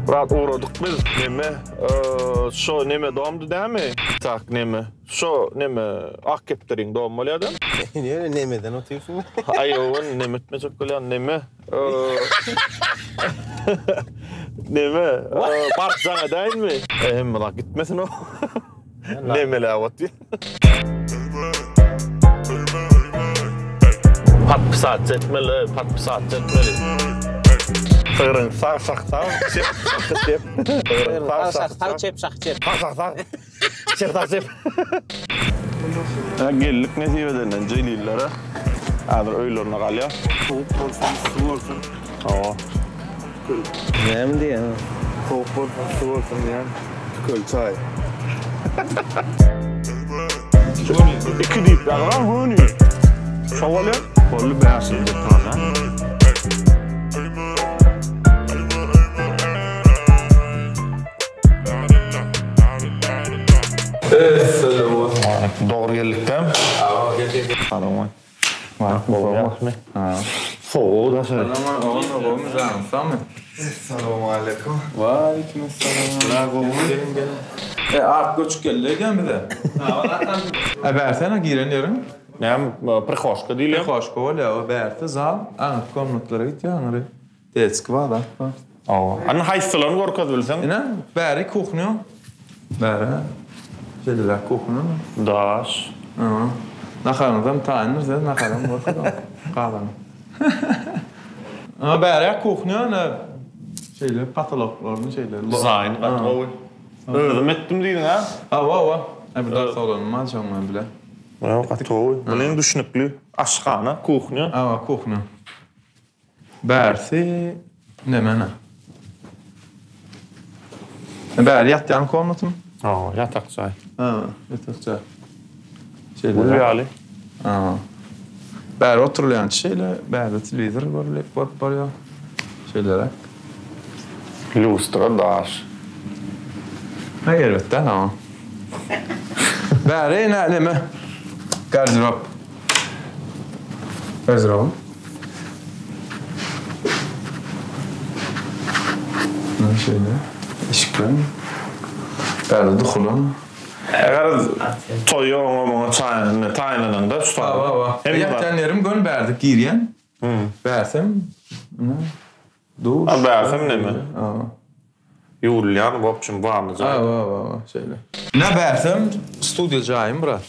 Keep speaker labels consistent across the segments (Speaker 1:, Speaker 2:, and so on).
Speaker 1: Brat ugradyk biz neme şo neme domdy dämi tak neme şo neme ak kepderiň domy bolýada.
Speaker 2: Neme nemeden otyrsyň.
Speaker 1: Aý ýowan neme etmejek bolýan neme neme baryp jaň edäýinmi. Hemme zat gitmesin o. Nemeläp otyr. Podpisatsa etmeli, podpisatsa etmeli. Sygryň sag şahy sag, çep şahy çep.
Speaker 2: Sygryň sag şahy sag, çep şahy çep.
Speaker 1: Sag şahy sag, çep şahy çep. Geldik nesip edenden Jelillere. Häzir öýlerine galýas.
Speaker 3: Sowuk bolsun, yssy bolsun.
Speaker 1: Hawa.
Speaker 2: Näme diýýäň?
Speaker 3: Sowuk bolsun, yssy bolsun diýýän. Tükel çaý.
Speaker 1: Iki diýip ýazylan göni. Şo bolýar. Boldy 500 tane. Dogry geldik-dä.
Speaker 3: Hawa, gel gel.
Speaker 1: Salam. Sowuk daşary.
Speaker 3: Gowumy janyň sagmy? Essalawmaleýkum. Waleýkim essalam. Gowumy? Geliň geliň. E ak göçüp geldi öýdýän bize. E bärsene giren ýeriň.
Speaker 1: Näme prihoşka diýilýär?
Speaker 3: Prihoşka bolýar o bärsi zal aňyrky komnatlara gitýär aňyry. Detski bar zat bar.
Speaker 1: Hawa. Indi haýsylaryny görkezip bilseň.
Speaker 3: Ine bäri kuhnýa. Bäri şeýleräk kuhnýa.
Speaker 1: Daş.
Speaker 3: Hawa. Naharyňyzam taýyndyr size naharam görkezip gazany. Ine bäri kuhnýa ine şeýle potoloklaryny şeýle.
Speaker 1: Dizaýny gaty gowy. Özüm etdim diýdiň a?
Speaker 3: Hawa hawa. Bir ders oglanym bar şoň bilen bile.
Speaker 1: Gaty gowy. Munyň düşnükli. Aşhana, kuhnýa.
Speaker 3: Hawa kuhnýa. Bärsi nemene? Bäri ýatýan komnatym.
Speaker 1: Hawa, ýatak jaý.
Speaker 3: Ha, ýatak jaý. Şeýle.
Speaker 1: Gül ýaly.
Speaker 3: Ha. Bäri oturylýan şeýle, bärde telewizor görülip görüp bolýar. Şeýleräk.
Speaker 1: Lýustra daş.
Speaker 3: Ha, erbet däl ha. Bäri ine neme? Garderob. Garderobym. Ine şeýle. Işiklerim. Bärde duhulam.
Speaker 1: Eger toýa oňa muňa çaýyny taýynlanyňda şu
Speaker 3: Hawa, hawa. Ýatýan ýerim göni bärde girýän. Bärsem ine duş.
Speaker 1: A bärsem neme?
Speaker 3: Hawa.
Speaker 1: Ýuwulýan w obşem wanna jaý.
Speaker 3: Hawa, hawa, şeýle. Ine bärsem studiýa jaýym biraz.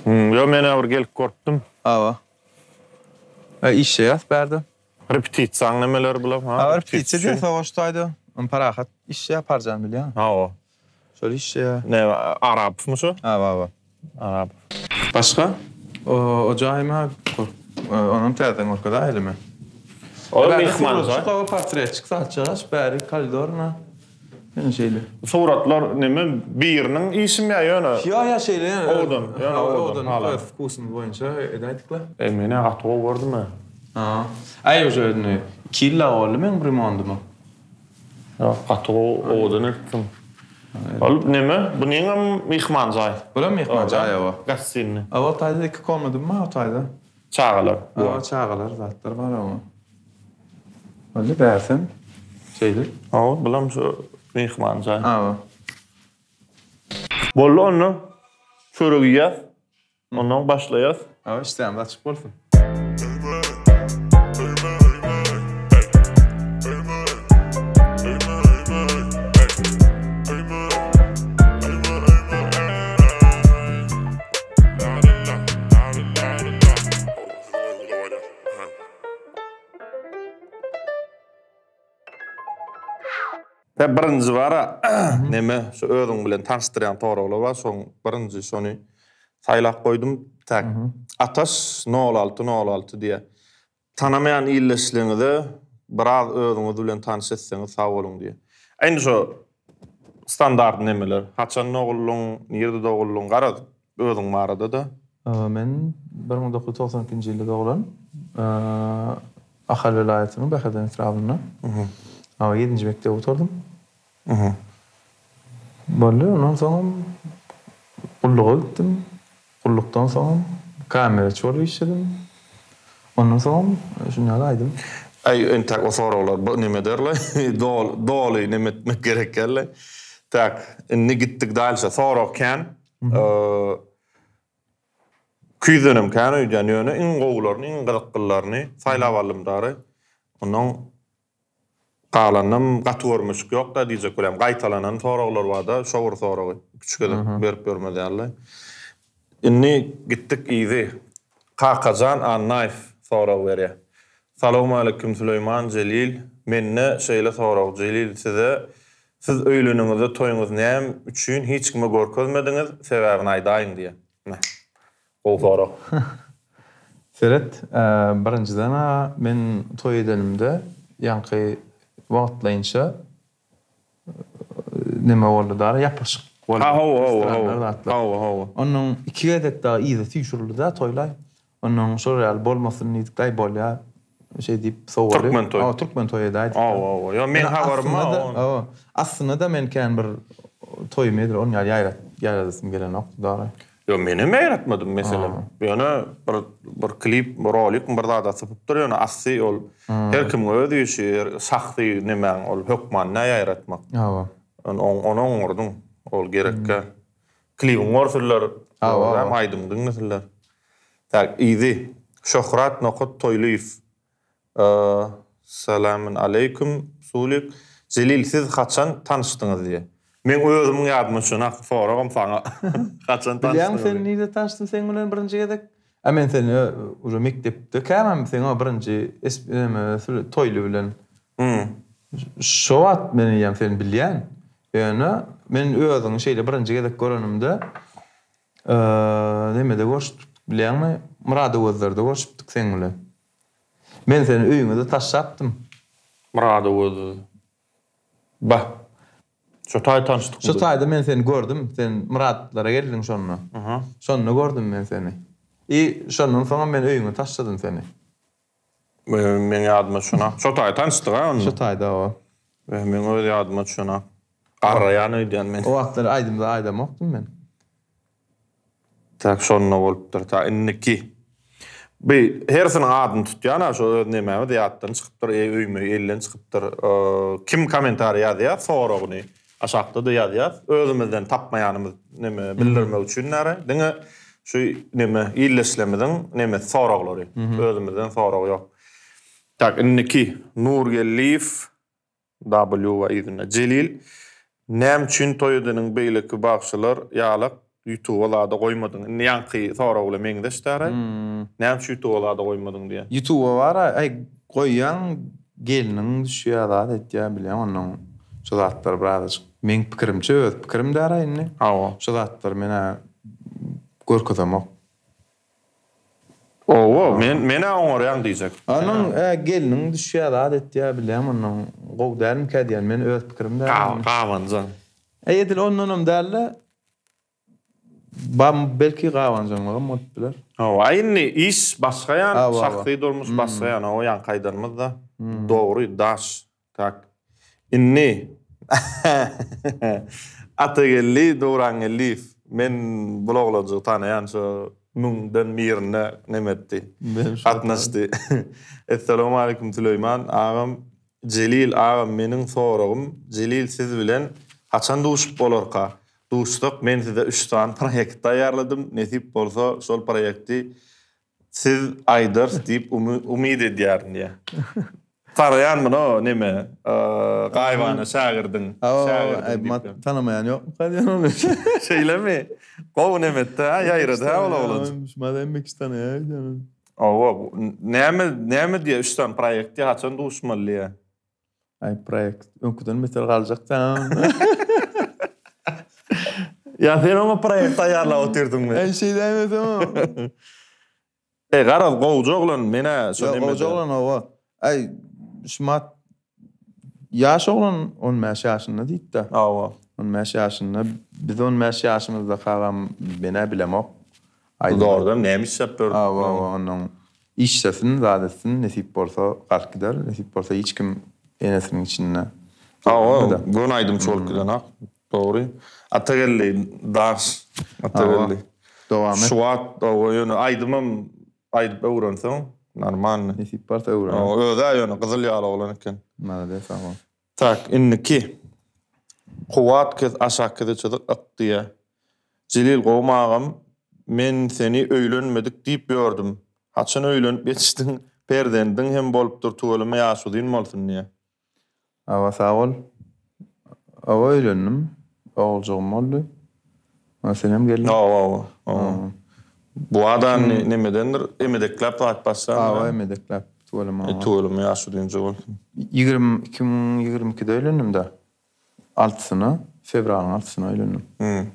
Speaker 1: Ýo men-ä bir gelip görüpdim.
Speaker 3: Hawa. Işleýäs bärde.
Speaker 1: Repetisiýaň nemeleri bular ha?
Speaker 3: Hawa repetisiýa diýýär sowaş taýda. Parahat işleýär Parjan bilýäň.
Speaker 1: Hawa.
Speaker 3: Şol işleýär.
Speaker 1: Ne Arapowmy şo?
Speaker 3: Hawa hawa.
Speaker 1: Arapow.
Speaker 3: Başga? O jaýyma onam täzeden görkezäýeli men.
Speaker 1: O myhman jaý.
Speaker 3: Hawa portretçik zatjagaş bäri koridorna. Ýöne şeýle.
Speaker 1: Suratlar neme biriniň işimi ýa ýöne?
Speaker 3: Ýa ýa şeýle ýöne.
Speaker 1: Owadan, ýöne owadan.
Speaker 3: Owadan öz wkusymyz boýunça edäýdikle.
Speaker 1: E men-ä gaty gowy gördüm-ä.
Speaker 3: Ha. Aý uje indi 2 ýyl boldy meň bu remondyma.
Speaker 1: Ýok, gaty gowy owadan edipsiň. Ol neme? Bu neňem myhman jaý?
Speaker 3: Bulam myhman jaý hawa.
Speaker 1: Gostinnyý.
Speaker 3: Hawa, o taýda iki komnadym bar o taýda.
Speaker 1: Çagalar.
Speaker 3: Hawa, çagalar zatlar bar oňa. Boldy bärsem şeýle.
Speaker 1: Hawa, bulam şu myhman jaý.
Speaker 3: Hawa.
Speaker 1: Boldy onda. Çörek iýýäs. Ondan başlaýas.
Speaker 3: Hawa, işdämiz açyk bolsun.
Speaker 1: Te birinji bara neme şu özüň bilen tanyşdyrýan soraglar bar şoň birinji şony saýlap goýdum tak Ataş nol alty nol alty diýýär. Tanamaýan ildeşleriňize biraz özüňiz bilen tanyş etseňiz sag boluň diýýär. Indi şo standart nemeler haçan doguldyň nirde doguldyň garaz özüň barada-da.
Speaker 3: Men 1992-nji ýylda doglan. Ahal welaýatynyň Bäherden etrabynda. Ýedinji mekdebi gutardym. Boldy, ondan soňam gulluga gitdim. Gullukdan soňam kameraçy bolup işledim. Ondan soňam şuny ýaly aýdym.
Speaker 1: Aý entäk o soraglar bu neme derle doly neme etmek gerek geldi. Tak indi gitdik dalşa sorag kän. Küýzenem kän öýdýän ýöne iň gowularyny iň gyzyklylaryny saýlap aldym dary. Ondan galanynam gaty görmeşik ýok-da diýjek bolýan. Gaýtalanan soraglar barda şo bir soragy üç gezek berip ýörmez ýaly. Indi gitdik yzy. Kakajan Annaýew sorag berýär. Salowmaleýkim Süleýman Jelil. Mende şeýle sorag Jelil size siz öýleniňizde toýuňyzy näme üçin hiç kime görkezmediňiz sebäbini aýdaýyň diýýär. Meh. Gowy sorag.
Speaker 3: Seret, birinjiden-ä men toý edenimde ýaňky wagtlaýynça neme boldy dara ýapyşyk boldy.
Speaker 1: Ha hawa hawa hawa. Hawa hawa.
Speaker 3: Onnoň iki gezek dagy yza süýşürildi-dä toýlaý. Onnoň şol ýaly bolmasyn diýdik aý bolýa şeý diýip sowaly.
Speaker 1: Türkmen toý.
Speaker 3: Hawa türkmen toýy edäýdik.
Speaker 1: Hawa hawa. Ýo meň habarym bar.
Speaker 3: Hawa. Aslynda-da men kän bir toýumy edil on ýaly ýaýrat ýaýradasym gelenokdy dogry.
Speaker 1: Ýo menem ýaýratmadym meselem. Ýöne bir bir klip, rolikmi bir zada sypypdyr ýöne asly ol her kimiň öz işi, şahsy nemäň ol hökman nä ýaýratmak.
Speaker 3: Hawa.
Speaker 1: Ony oňurdyň. Ol gerekkä. Klibiňi görsünler, hem aýdymyňy diňlesinler. Tak, yzy. Şöhrat nokat Toýlyýew. Salamyn aleýkum Sulik. Jelil siz haçan tanyşdyňyz diýýär. Meň özümiň ýadyma düşenak soragam saňa. Haçan tanyşdyňyz?
Speaker 3: Bilýäňmi sen nirde tanyşdym seň bilen birinji gezek? A men seni uje mekdepdekämem seň o birinji neme Toýly bilen. Şo wagt men eýýäm seni bilýän. Ýöne men özüňi şeýle birinji gezek görenimde nemede görşüpdik bilýäňmi? Myradöwezlerde görşüpdik seň bilen. Men seni öýüňe-de taşlapdym.
Speaker 1: Myradöwez. Bah. Şo taý tanyşdykmy?
Speaker 3: Şo taýda men seni gördüm. Sen Myratlara geldiň şonda. Şonda gördüm men seni. I şondan soňam men öýüňe taşladym seni.
Speaker 1: Meň ýadyma düşenak. Şo taý tanyşdyk-a onda.
Speaker 3: Şo taýda hawa.
Speaker 1: Meň öz ýadyma düşenak. Garraýan öýdýän men.
Speaker 3: O wagtlar aýdym-da aýdamokdym men.
Speaker 1: Tak şonda bolupdyr. Ta indiki. Bi hersiniň adyny tutýan-a şo öz nemämiz ýatdan çykypdyr, öýme elden çykypdyr. Kim kommentariý ýazýar soragyny aşakda-da ýazýas. Özümizden tapmaýanymyz neme bildirmek üçin nere. Diňe şu neme ildeşlerimiziň nemesi soraglary. Özümizden sorag ýok. Tak indiki Nurgeldiýew W bar yzynda. Jelil, näme üçin toý edeniň beýleki bagşylar ýalak ýutuba zada goýmadyň? Indi ýaňky sorag bilen meňzeş däraý. Näme üçin ýutuba zada goýmadyň diýýär.
Speaker 3: Ýutuba bar-a, aý goýýaň gelniň düşýär zat etýär bilýäň onnoň şo zatlar birazajyk meň pikirimçe öz pikirim däraý indi.
Speaker 1: Hawa.
Speaker 3: Şo zatlary men-ä görkezemok.
Speaker 1: Owo, men men-ä oňarýaň diýjek.
Speaker 3: Onuň gelniň düşýär zat etýär bilýäň onnoň gowy dälmikä diýýän men öz pikirim däl.
Speaker 1: Gabanjaň.
Speaker 3: Äý edil ondanam dälde bam belki gabanjaňlygam bolup biler.
Speaker 1: Hawa indi iş başga ýan şahsy durmuş başga ýan o ýaňky aýdanymyzda dogry daş Tak. Indi Atageldi Döwrangeldiýew. Men bul oglanjygy tanaýan şo müňden birinde neme etdi. Gatnaşdy. Essalawmaleýkum Süleýman agam. Jelil agam meniň soragym Jelil siz bilen haçan duşup bolarka? Duşsak men size üç sany proýekt taýýarladym nesip bolsa şol proýekti Siz aýdars diýip umyt edýärin diýýär. Taraýan muny o neme, gaýybana şägirdiň, şägirdiň diýip.
Speaker 3: Tanamaýan ýokmuka diýen ony.
Speaker 1: Şeýlemi? Gowy neme etdi hä, ýaýrady hä ol oglanjyk.
Speaker 3: Şumat hemme kişi tanaýar öýdýän ony.
Speaker 1: Hawa, näme, näme diýýär, üç sany proýekt diýýär, haçan duşmaly diýýär.
Speaker 3: Aý proýekt öňküden beter galjak da.
Speaker 1: Ýa sen oňa proýekt taýýarlap otyrdyňmy?
Speaker 3: Aý şeý diýmesem.
Speaker 1: Eý garaz gowja oglan men-ä şo
Speaker 3: neme. Gowja oglan hawa. Aý şumat ýaş oglan 15 ýaşynda diýdi-de.
Speaker 1: Hawa.
Speaker 3: 15 ýaşynda. Biz 15 ýaşymyzdakagam men-ä bilemok.
Speaker 1: Zordan näme işläp ýördük.
Speaker 3: Hawa hawa onnoň Işlesin, zat etsin, nesip bolsa galyp gider, nesip bolsa hiç kim enesiniň içinde.
Speaker 1: Hawa, göni aýdymçy bolup gidenak. Dogry. Atageldi daş. Atageldi.
Speaker 3: Dowam et.
Speaker 1: Şu wagt hawa ýöne aýdymam aýdyp öwrenseň. Normalny.
Speaker 3: Nesip bolsa öwrener.
Speaker 1: Hawa, öz-ä ýöne gyzyl ýaly oglan eken.
Speaker 3: Malades sag bol.
Speaker 1: Tak, indiki. Kuwwat kes aşak kese çyzyk yk diýýä. Jelil gowmy agam men seni öýlenmedik diýip ýördüm. Haçan öýlenip ýetişdiň perzendiň hem bolupdyr tüweleme ýaş uzyn bolsun diýýä.
Speaker 3: Hawa sag bol. Hawa öýlendim. Oguljygym boldy. Ana senem geldiň.
Speaker 1: Hawa hawa. Hawa. Bu adany nemedendir emedekläp zat başlandyr.
Speaker 3: Hawa emedekläp tüweleme.
Speaker 1: E tüweleme ýaş uzynja bolsun.
Speaker 3: 20 2022-de öýlendim-de. Altysyna, fewralyň altysyna öýlendim.
Speaker 1: Hmm.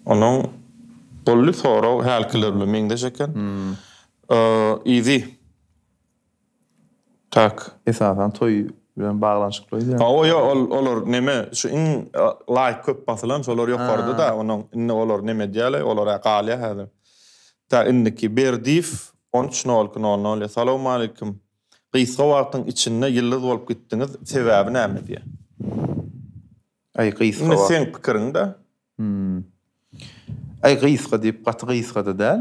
Speaker 1: Onuň boldy sorag hälkiler bilen meňzeş eken. Yzy. Tak.
Speaker 3: Esasan toý bilen baglanyşykly öýdýän.
Speaker 1: Hawa ýok ol olar neme şu iň laýk köp basylan şolar ýokarda-da onuň indi olar neme edýärler olar galýar häzir. Tak indiki Berdiýew on üç nol iki nol nol Salowmaleýkim. Gysga wagtyň içinde ýyldyz bolup gitdiňiz sebäbi näme diýýär.
Speaker 3: Aý gysga
Speaker 1: Indi seň pikiriň-dä.
Speaker 3: Hmm. Aý gysga diýip gaty gysga-da däl.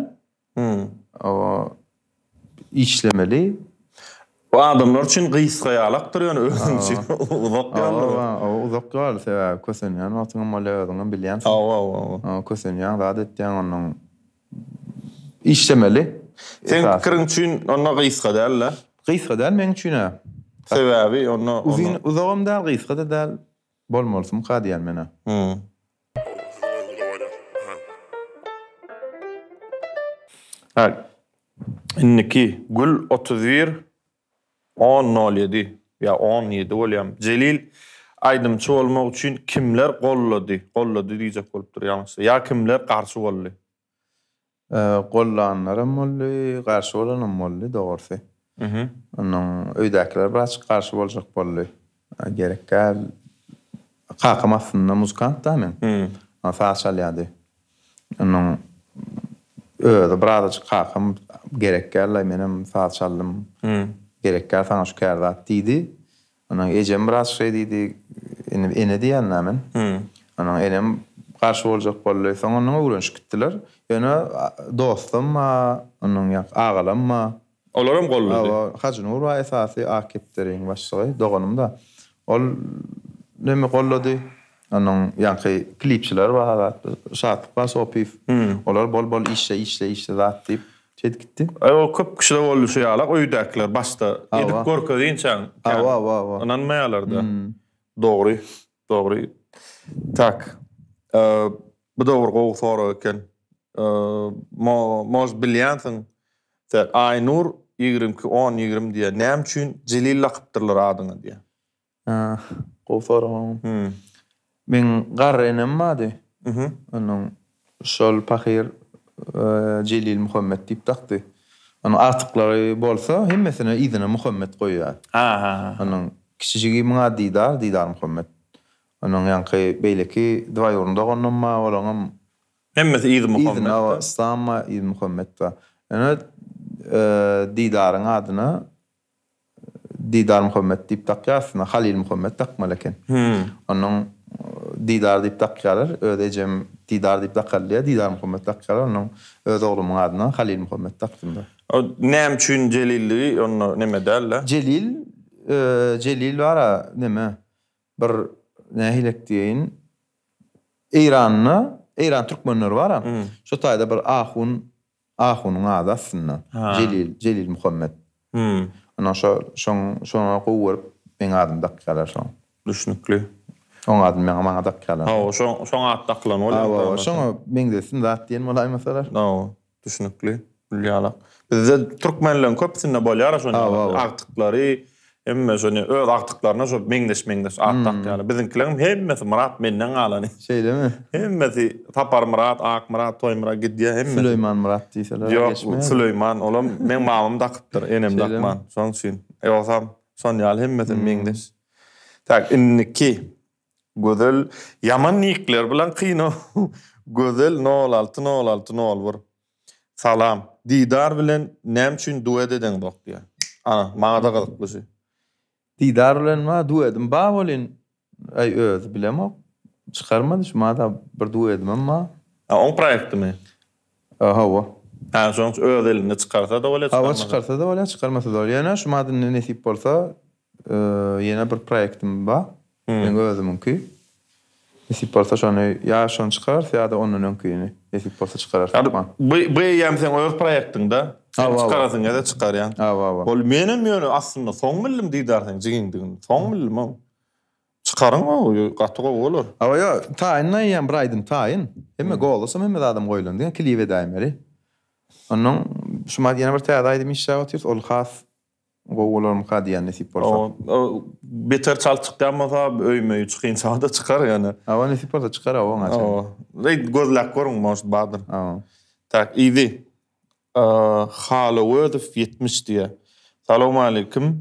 Speaker 1: Hmm.
Speaker 3: O işlemeli.
Speaker 1: Bu adamlar üçin gysga ýalakdyr ýöne özüň üçin uzak ýaldyr.
Speaker 3: Hawa, hawa uzak ýaly sebäbi kösenýän wagtyňam bolýar özüňem bilýänsiň.
Speaker 1: Hawa, hawa, hawa.
Speaker 3: Hawa kösenýäň zat etýäň onnoň işlemeli.
Speaker 1: Seň pikiriň üçin onda gysga däl-de?
Speaker 3: Gysga däl meň üçin-ä.
Speaker 1: Sebäbi onda
Speaker 3: Uzyn uzagam däl gysga-da däl bolmalysymyka diýýän men-ä.
Speaker 1: Hmm. Ha, indiki Gül 31 10 07 ýa 17 bolýam. Jelil aýdymçy bolmak üçin kimler gollady? Gollady diýjek bolupdyr ýalňyşsa. Ýa kimler garşy boldy?
Speaker 3: Gollanlaram boldy, garşy bolanam boldy dogrusy. Onuň öýdäkiler birazjyk garşy boljak boldy. Gerek däl. Kakam aslynda muzykant-da meň. Saz çalýardy. Onuň özi birazajyk kakam gerek däl-laý menem saz çaldym. Gerek däl saňa şu kär zat diýdi. Onuň ejem biraz şeý diýdi, indi ene diýýän-dä men. Onuň enem garşy boljak boldy. Soň ondan öwrenişip gitdiler. Ýöne dostam bar, onuň ýa agalam bar.
Speaker 1: Olaram goldady.
Speaker 3: Hawa, Hajynur bar esasy Ak kepderiň başlygy, doganym-da. Ol neme goldady. Onuň ýaňky klipçiler bar zat, Şatlyk bar Sopyýew. Olar bol-bol işle, işle, işle zat diýip şeýdip gitdi.
Speaker 1: Aý ol köp kişide boldy şu ýalak öýdäkiler başda edip görkezinçäň
Speaker 3: kän
Speaker 1: ynanmaýarlarda. Dogry, dogry. Tak. Bu dogry gowy sorag eken. Mo, может bilýänsiň. Sen Aýnur 22 10 20 diýýär. Näme üçin Jelil dakypdyrlar adyňa diýýär.
Speaker 3: Gowy sorag. Meň garry enem bardy. Onuň şol pahyr Jelil Muhammet diýip dakdy. Onuň agtyklary bolsa hemmesine yzyna Muhammet goýýar. Onuň kiçi jigimiň ady Didar, Didar Muhammet. Onuň ýaňky beýleki dwaýurny doganam bar, olaňam
Speaker 1: Hemmesi yzy Muhammet.
Speaker 3: Yzyna Yslam bar, yzy Muhammet bar. Ýöne Didaryň adyna Didar Muhammet diýip dakýar aslynda Halyl Muhammet dakmaly eken. Onuň Didar diýip dakýarlar. Öz ejem Didar diýip dakaly diýýär. Didar Muhammet dakýarlar. Onuň öz oglumyň adyna Halyl Muhammet dakdym-da.
Speaker 1: Näme üçin Jelilligi onda neme däl-de?
Speaker 3: Jelil, Jelil bar-a neme bir nähilek diýeýin Eýranda, Eýran türkmenleri bar-a. Şo taýda bir ahun Ahunyň ady aslynda. Jelil, Jelil Muhammet. Ondan şo, şoň, şoňa gowy görüp meň adymy dakýarlar şoň.
Speaker 1: Düşnükli.
Speaker 3: Oň adyny maňa, maňa dakýarlar.
Speaker 1: Hawa, şoň, şoň ady dakylan bolýar.
Speaker 3: Hawa, hawa, şoňa meňzesin zat diýen bolaýmasalar.
Speaker 1: Hawa, düşnükli. Ýalak. Bizde türkmenleriň köpüsinde bolýar-a şony. Agtyklary Hemme şony öz agtyklaryna şo meňzeş-meňzeş at dakýarlar. Biziňkileriň hemmesi Myrat menden galany.
Speaker 3: Şeýlemi?
Speaker 1: Hemmesi Saparmyrat, Akmyrat, Toýmyrat gidýär hemmesi.
Speaker 3: Süleýman Myrat diýseler
Speaker 1: geçmeýär. Ýok, Süleýman olam meň mamam dakypdyr, enem dakman. Şoň üçin. Ýogsam şon ýaly hemmesi meňzeş. Tak, indiki Gözel ýaman nikler bilen kyn-ow. Gözel nol alty nol alty nol bir. Salam. Didar bilen näme üçin duet edeňzok diýýär. Ana, maňada gyzykly şu.
Speaker 3: Didar bilen bar duedim bar welin aý özi bilemok. Çykarmady şu mada bir duedimem bar.
Speaker 1: A oň proýektimi?
Speaker 3: Hawa.
Speaker 1: Hä, şonuň üçin öz elinde çykarsa-da bolýar,
Speaker 3: Hawa,
Speaker 1: çykarmasa.
Speaker 3: çykarsa-da bolýar, çykarmasa-da bolýar. Ýöne şu mahaly indi nesip bolsa, ýene bir proýektim bar. Meň özümiňki. Nesip bolsa şony ýa şony çykararys ýa-da ondan öňkini nesip bolsa çykararys hökman.
Speaker 1: Bu bu eýýäm seň öz proýektiňda. Sen
Speaker 3: Hawa, hawa.
Speaker 1: çykarasyň gelse çykarýaň.
Speaker 3: Hawa, hawa.
Speaker 1: Ol menem ýöne aslynda soň bildim Didar seň jigiňdigini. Soň bildim oň. Çykaryň o gaty gowy bolar.
Speaker 3: Hawa ýo taýyn eýýäm bir aýdym taýyn. Hemme golosam hemme zadam goýlan. Diňe klip edäýmeli. Onnoň şu mat ýene bir täze aýdym işläp otyrys. Ol has Gowy bolarmyka diýýän nesip bolsa.
Speaker 1: O beter çalt çykýan bolsa öýme-öý çykynça-da çykar ýöne.
Speaker 3: Hawa nesip bolsa çykar hawa oňa çenli.
Speaker 1: Hawa. Gözläp görüň может bardyr.
Speaker 3: Hawa.
Speaker 1: Tak yzy. Halöwezow 70 diýýär. Salowmaleýkim.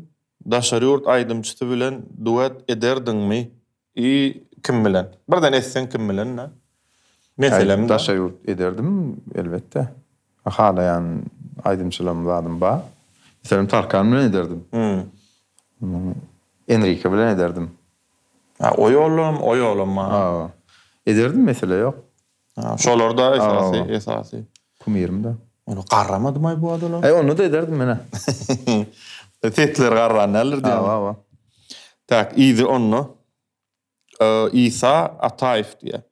Speaker 1: Daşary ýurt aýdymçysy bilen duet ederdiňmi? I kim bilen? Birden etseň kim bilen-dä? Meselem-dä.
Speaker 3: Daşary ýurt ederdim, elbetde. Halaýan aýdymçylarym zadym bar. Meselem, Tarkan bilen ederdim. Enrike bilen ederdim.
Speaker 1: Ha, o ýolam, o ýolam bar.
Speaker 3: Hawa. Ederdim, mesele ýok.
Speaker 1: Ha, şolar-da esasy, esasy.
Speaker 3: Kumirim-de.
Speaker 1: Ony garramadymaý bu adalar?
Speaker 3: Aý, onda-da ederdim men-ä.
Speaker 1: Sesleri garran däldir diýýän.
Speaker 3: Hawa, hawa.
Speaker 1: Tak, yzy onda. Isa Ataýew diýýär.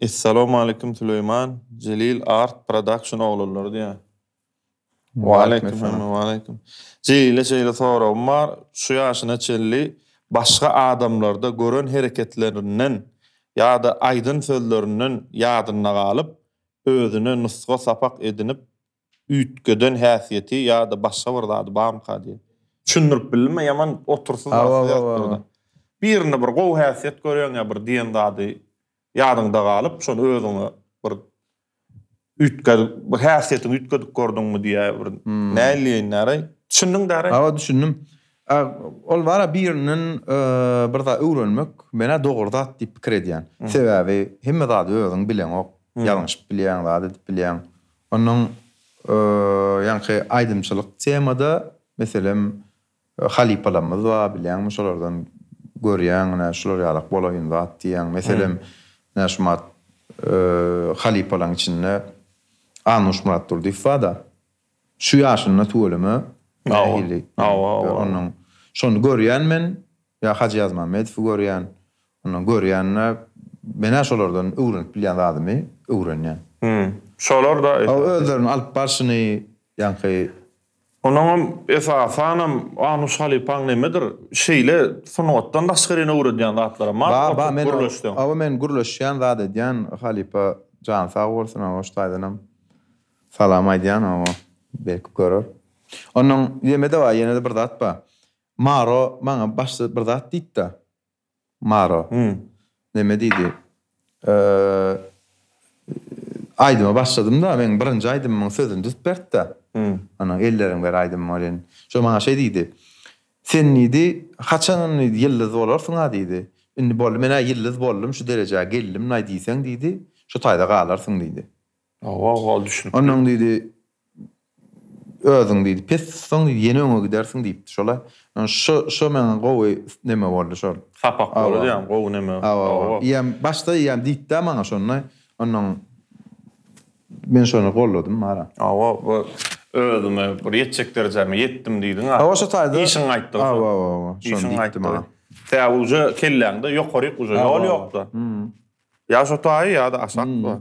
Speaker 1: Essalawmaleýkim Süleýman, Jelil Art Production oglanlary diýýär. Waleýkim waleýkim. Jelile şeýle soragym bar, şu ýaşyna çenli başga adamlarda gören hereketlerinden ýa-da aýdan sözlerinden ýadynda galyp, özüne nusga sapak edinip üýtgeden häsiýeti ýa-da başga bir zady barmyka diýip. Düşündirip bildimmi? Ýaman otursyz zatsyz ýazypdyr-da. Birinde bir gowy häsiýet görýäň ýa bir diýen zady ýadyňda galyp, şony özüňe bir üýtgedip, bir häsiýetiňi üýtgedip gördüňmi diýýär bir nähili diýeýin däraý? Düşündiň däraý?
Speaker 3: Hawa düşündim. Ol bar-a birinden bir zat öwrenmek men-ä dogry zat diýip pikir edýän. Sebäbi hemme zady özüň bileňok. Ýalňyşyp bilýäň, zat edip bilýäň. Onuň ýaňky aýdymçylyk temada meselem halypalarymyz bar bilýäňmi şolardan görýäň ine şular ýalak bolaýyn zat diýýäň. Meselem ine şumat halypalaryň içinde Annuş Myratdurdyýew barda. Şu ýaşynda tüweleme nähili onuň şony görýän men ýa Hajy Ýazmämmedowy görýän Ondan görýän-de, men-ä şolardan öwrenip bilýän zadymy öwrenýän.
Speaker 1: Hum. Şolar-da
Speaker 3: esasy. Özlerini alyp barşyny, ýaňky.
Speaker 1: Onuňam esasanam Anuş halypaň nemedir, şeýle sungatdan daşgaryny öwredýän zatlaram bar,
Speaker 3: Bar, bar,
Speaker 1: oturyp
Speaker 3: men
Speaker 1: gürleşseň.
Speaker 3: Hawa, men gürleşýän, zat edýän, halypa jany sag bolsun, hawa, şu taýdanam salam aýdýan, hawa, belki görer. Onnoň ýeme-de bar, ýene-de bir zat bar. Maro maňa başda bir zat diýdi-de. Maro. Neme diýdi? Aýdyma başladym-da, meň birinji aýdymymyň sözüni düzüp berdi-de. Ana, Elleriňi ber aýdymym welin. Şo maňa şeý diýdi. Sen diýdi, haçanam diýdi, ýyldyz bolarsyň-a diýdi. Indi boldy, men-ä ýyldyz boldum, şu derejä geldim-laý diýseň diýdi, şo taýda galarsyň diýdi.
Speaker 1: Hawa, hawa, düşünipdim.
Speaker 3: Onnoň diýdi, özüň diýdi, pes tutsaň diýdi, ýene öňe gidersiň diýipdi şola. Şo, şo maňa gowy neme boldy şol.
Speaker 1: Sapak boldy diýýäň, gowy neme.
Speaker 3: Hawa, hawa. Eýýäm başda eýýäm diýipdi-ä maňa şony. Onnoň men şony golladym ara.
Speaker 1: Hawa, bu özüme bir ýetjek derejäme ýetdim diýdiň-ä.
Speaker 3: Hawa, şo taýda.
Speaker 1: Işiň gaýtdy.
Speaker 3: Hawa, hawa, hawa. Şony diýipdi maňa.
Speaker 1: Sebäbi uje kelläňde ýokaryk uje ýol ýok-da. Ýa şo taýy ýa-da aşak bu.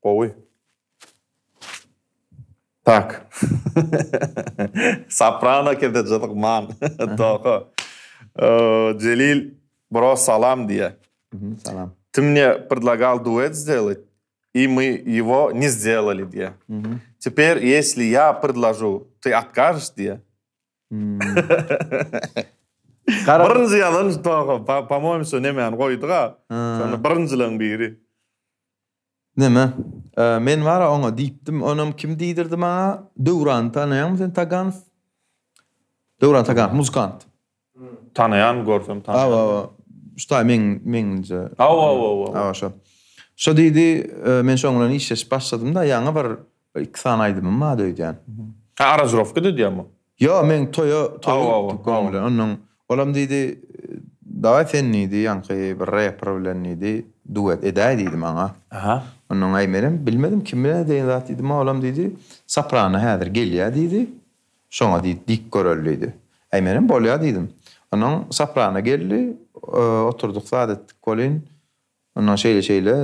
Speaker 1: Gowy. Tak. Soprano kesejyzyk man. Toka. Jelil bro salam diýýär.
Speaker 3: Salam.
Speaker 1: Ty mne predlagal duet сделать, и мы его не сделали diýýär. Теперь, если я предложу, ты откажешь diýýär. Birinji ýazan Toka, po-moýemu şo nemäni goýduga. Şonda birinjileň biri.
Speaker 3: Neme? Men bar-a oňa diýipdim, onam kim diýdirdi maňa? Döwrany tanaýaňmy sen Taganow? Döwran Taganow muzykant.
Speaker 1: Tanaýan görsem tanaýan.
Speaker 3: Hawa hawa. Şu taý meň meňje.
Speaker 1: Hawa hawa hawa.
Speaker 3: Hawa şo. Şo diýdi, men şoň bilen işleşip başladym-da, ýaňy bir iki sany aýdymym bardy öýdýän.
Speaker 1: Ha aranžirowka diýýäňmi?
Speaker 3: Ýok, men toýa toýa gitdik oň bilen. Onnoň olam diýdi, dawaý sen diýdi, ýaňky bir reper bilen diýdi. duet edäý diýdi maňa.
Speaker 1: Aha.
Speaker 3: Onnoň aý menem bilmedim kim bilen edeýin zat diýdim, olam diýdi, Soprano häzir gelýä diýdi. Şoňa diýdi, diýip göreli diýdi. Äý menem bolýa diýdim. Onnoň Soprano geldi, oturdyk zat etdik welin, onnoň şeýle-şeýle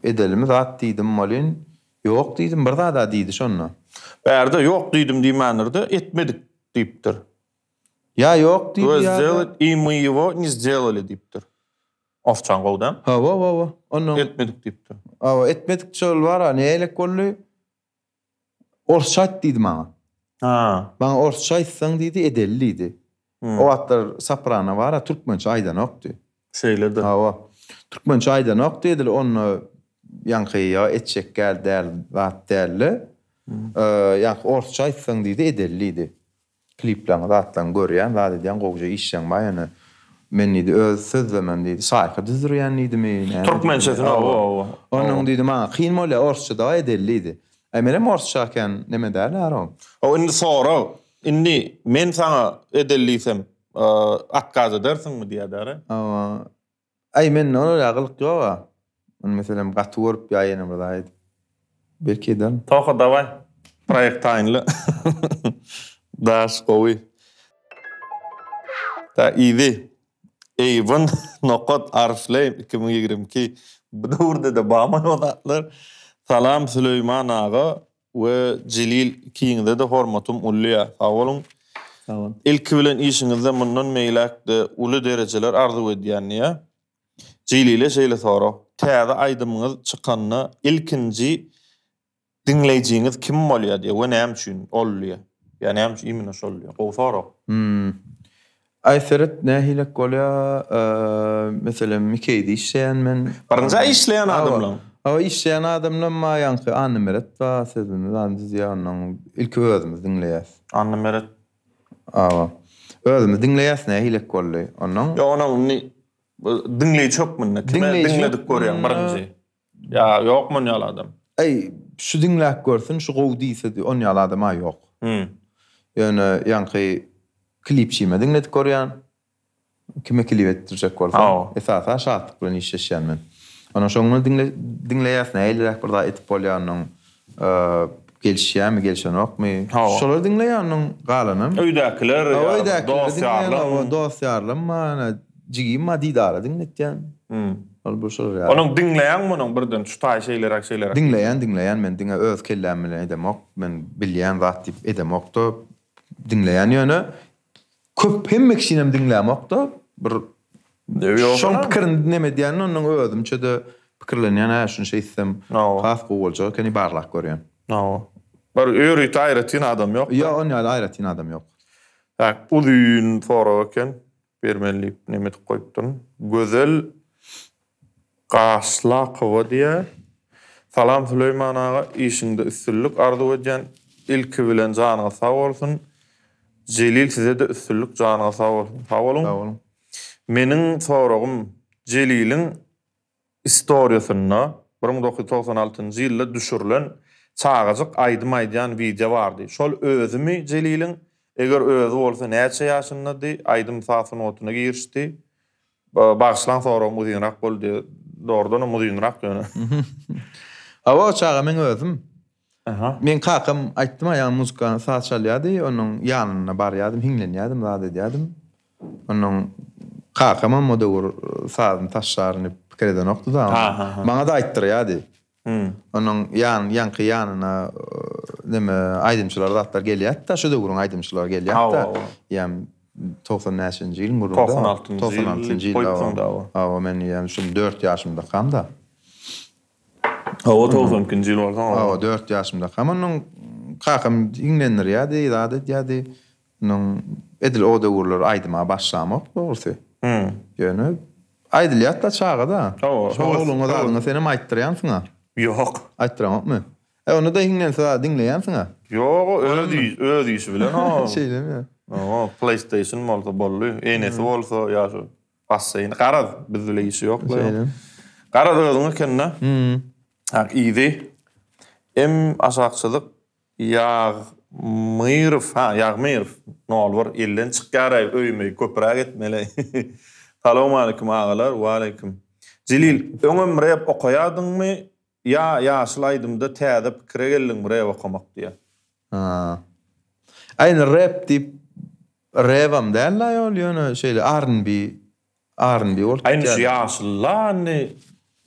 Speaker 3: edelimi zat diýdim welin, ýok diýdim, bir zad-a diýdi şonda.
Speaker 1: Bärde ýok diýdim diýmändir-de, etmedik diýipdir.
Speaker 3: Ýa ýok diýdi ýa-da.
Speaker 1: Сделать и мы его не сделали diýipdir. Ofçaň gowy däl?
Speaker 3: Hawa, hawa. Onnoň.
Speaker 1: Etmedik diýipdir.
Speaker 3: Hawa, etmedik şol bar-a, nälik boldy? Orsça aýt diýdi maňa.
Speaker 1: Ha.
Speaker 3: Maňa orsça aýtsaň diýdi, edeli diýdi. O wagtlar soprano bar-a, türkmençe aýdanokdy.
Speaker 1: Şeýle-de.
Speaker 3: Hawa. Türkmençe aýdanokdy edil onda ýaňky ýa etjek gäl däl zat däldi. Ýaňky orsça aýtsaň diýdi, edeli diýdi. Kliplaryňy zatlaryňy görýän zat edýän gowja işleň bar ýöne men diýdi öz sözlemem diýdi saýka düzdürýän diýdimi näme
Speaker 1: Türkmençesini hawa hawa.
Speaker 3: Onuň diýdi maňa kyn bolýar orsça dawaý edeli diýdi. Aý menem orsça kän neme däl aro.
Speaker 1: Hawa indi sorag indi men saňa edeli diýsem otkaz edersiňmi diýýär däri.
Speaker 3: Hawa Aý mende olar ýaly gylyk ýoga. Ony meselem gaty görüp ýa ýene bir zat edip. Belki ederin.
Speaker 1: Toka dawaý. Proýekt taýynla. Daş gowy. Ta yzy. Eýwan nokat Arfleým 2022. Bu döwürde-de barmy o zatlar? Salam Süleýman aga we Jelil ikiňize-de hormatym ullyýa. Sag boluň.
Speaker 3: Sag bol.
Speaker 1: Ilki bilen işiňizde mundan meýläk-de uly derejeler arzuw edýän diýýä. Jelile şeýle sorag, täze aýdymyňyz çykanda ilkinji diňleýjiňiz kim bolýa diýýä we näme üçin ol diýýä. Ýa näme üçin imенно şol diýýä. Gowy sorag.
Speaker 3: Hmm. Aý seret nähilek bolýa meselem Mikeýde işleýän men.
Speaker 1: Birinjä işleýän adamlaň.
Speaker 3: Hawa işleýän adamlam bar ýaňky Annameret bar sözüni zany düzýär onnoň ilki özümiz diňleýäs.
Speaker 1: Annameret.
Speaker 3: Hawa. Özümiz diňleýäs nähilek boldy onnoň.
Speaker 1: Ýok onuň indi diňleýji hökmünde kime diňledip görýäň birinji. Ýa ýokmy on ýaly adam?
Speaker 3: Äý, şu diňläp görsün, şu gowy diýse on ýaly adam-a ýok. Ýöne ýaňky klipçime diňledip görýän. Kime klip etdirjek bolsam, esasy-a Şatlyk bilen işleşýän men. Ondan şoň bilen diňleýäs, nähiliräk bir zat edip bolýar onuň gelişýärmi, gelşenokmy. Şolary diňleýän onuň galanam.
Speaker 1: Öýdäkiler, dost-ýarlaň.
Speaker 3: Dost-ýarlam bar, Jigim bar Didara diňletýän. Ol bu şol ýaly.
Speaker 1: Onuň diňleýäňmi onuň birden şu taý şeýleräk şeýleräk.
Speaker 3: Diňleýän diňleýän men diňe öz kelläm bilen edemok. Men bilýän zat diýip edemokda diňleýän ýöne köp hemme kişinem diňlämokda bir şoň pikirini neme edýän ondan özümçede pikirlenýän hä şuny şeýtsem has gowy boljak ekeni barlap görýän.
Speaker 1: Hawa. Bir ýörite aýratyn adam ýok.
Speaker 3: Ýok on ýaly aýratyn adam ýok.
Speaker 1: Tak uzyn sorag eken. Bermeli diýip neme edip goýupdyryn. Gözel Gaşlakowa diýýär. Salam Süleýman aga işiňde üstünlik arzuw edýän ilki bilen janyňyz sag bolsun. Jelil sizede üstünlik janyňyz sag bolsun. Sag boluň.
Speaker 3: Sag boluň.
Speaker 1: Meniň soragym Jeliliň Istoriýasynda 1996-njy ýylda düşürilen çagajyk aýdym aýdýan wideo bardy. Şol özümi Jeliliň? Eger özi bolsa näçe ýaşyndady? Aýdym-saz sungatyna girişdi. Bagyşlaň soragym uzynrak boldy. Dogrudanam uzynrak ýöne.
Speaker 3: Hawa o çaga meň özüm. Meň kakam aýtdym-a ýaňy muzykany saz çalýardy, onuň ýanyna barýardym, hiňlenýärdim, zat edýärdim. Onuň kakamam o döwür sazyny taşlaryn diýip pikir edenokdy-da. Maňa-da aýtdyrýardy. Onuň ýan, ýaňky ýanyna neme aýdymçylar zatlar gelýärdi-de, şo döwrüň aýdymçylary gelýärdi-de. Ýa 90 näçenji ýylyň gürrüňi.
Speaker 1: 96-njy
Speaker 3: ýyl goýupsyň-da. Hawa, men ýa şol 4 ýaşymdakam-da.
Speaker 1: Hawa, 92-nji ýyl bolsaň.
Speaker 3: Hawa, 4 ýaşymdakam. Onuň kakam hiňlendirýärdi, zat edýärdi. Onuň edil o döwürler aýdyma başlamok dogrusy. Ýöne aýdylýar-da çaga-da.
Speaker 1: Hawa.
Speaker 3: Şo ogluňa zadyňa senem aýtdyrýansyň-a.
Speaker 1: Ýok.
Speaker 3: Aýtdyraňokmy? E onda-da hiňlense zady diňleýänsiň-a.
Speaker 1: Ýok, öz öz işi bilen o.
Speaker 3: Şeýlemi?
Speaker 1: Hawa, PlayStation bolsa boldy, enesi bolsa ýa şu basseýn, garaz biz bile işi ýok.
Speaker 3: Şeýle.
Speaker 1: Garaz özüň eken-dä. Hak yzy. M aşak çyzyk Ýagmyrow, ha, Ýagmyrow, nol bir, elden çykýar-aý, öýümi köpräk etmeli. Salowmalikim agalar, waleýkim. Jelil, öňem rep okaýardyňmy ýa ýaşyl aýdymda täze pikire geldiňmi rep okamak diýýär.
Speaker 3: Ha. Aý indi rep diýip rebam däl-laý ol ýöne şeýle R&B R&B bolup
Speaker 1: Aý indi şu ýaşyl-la indi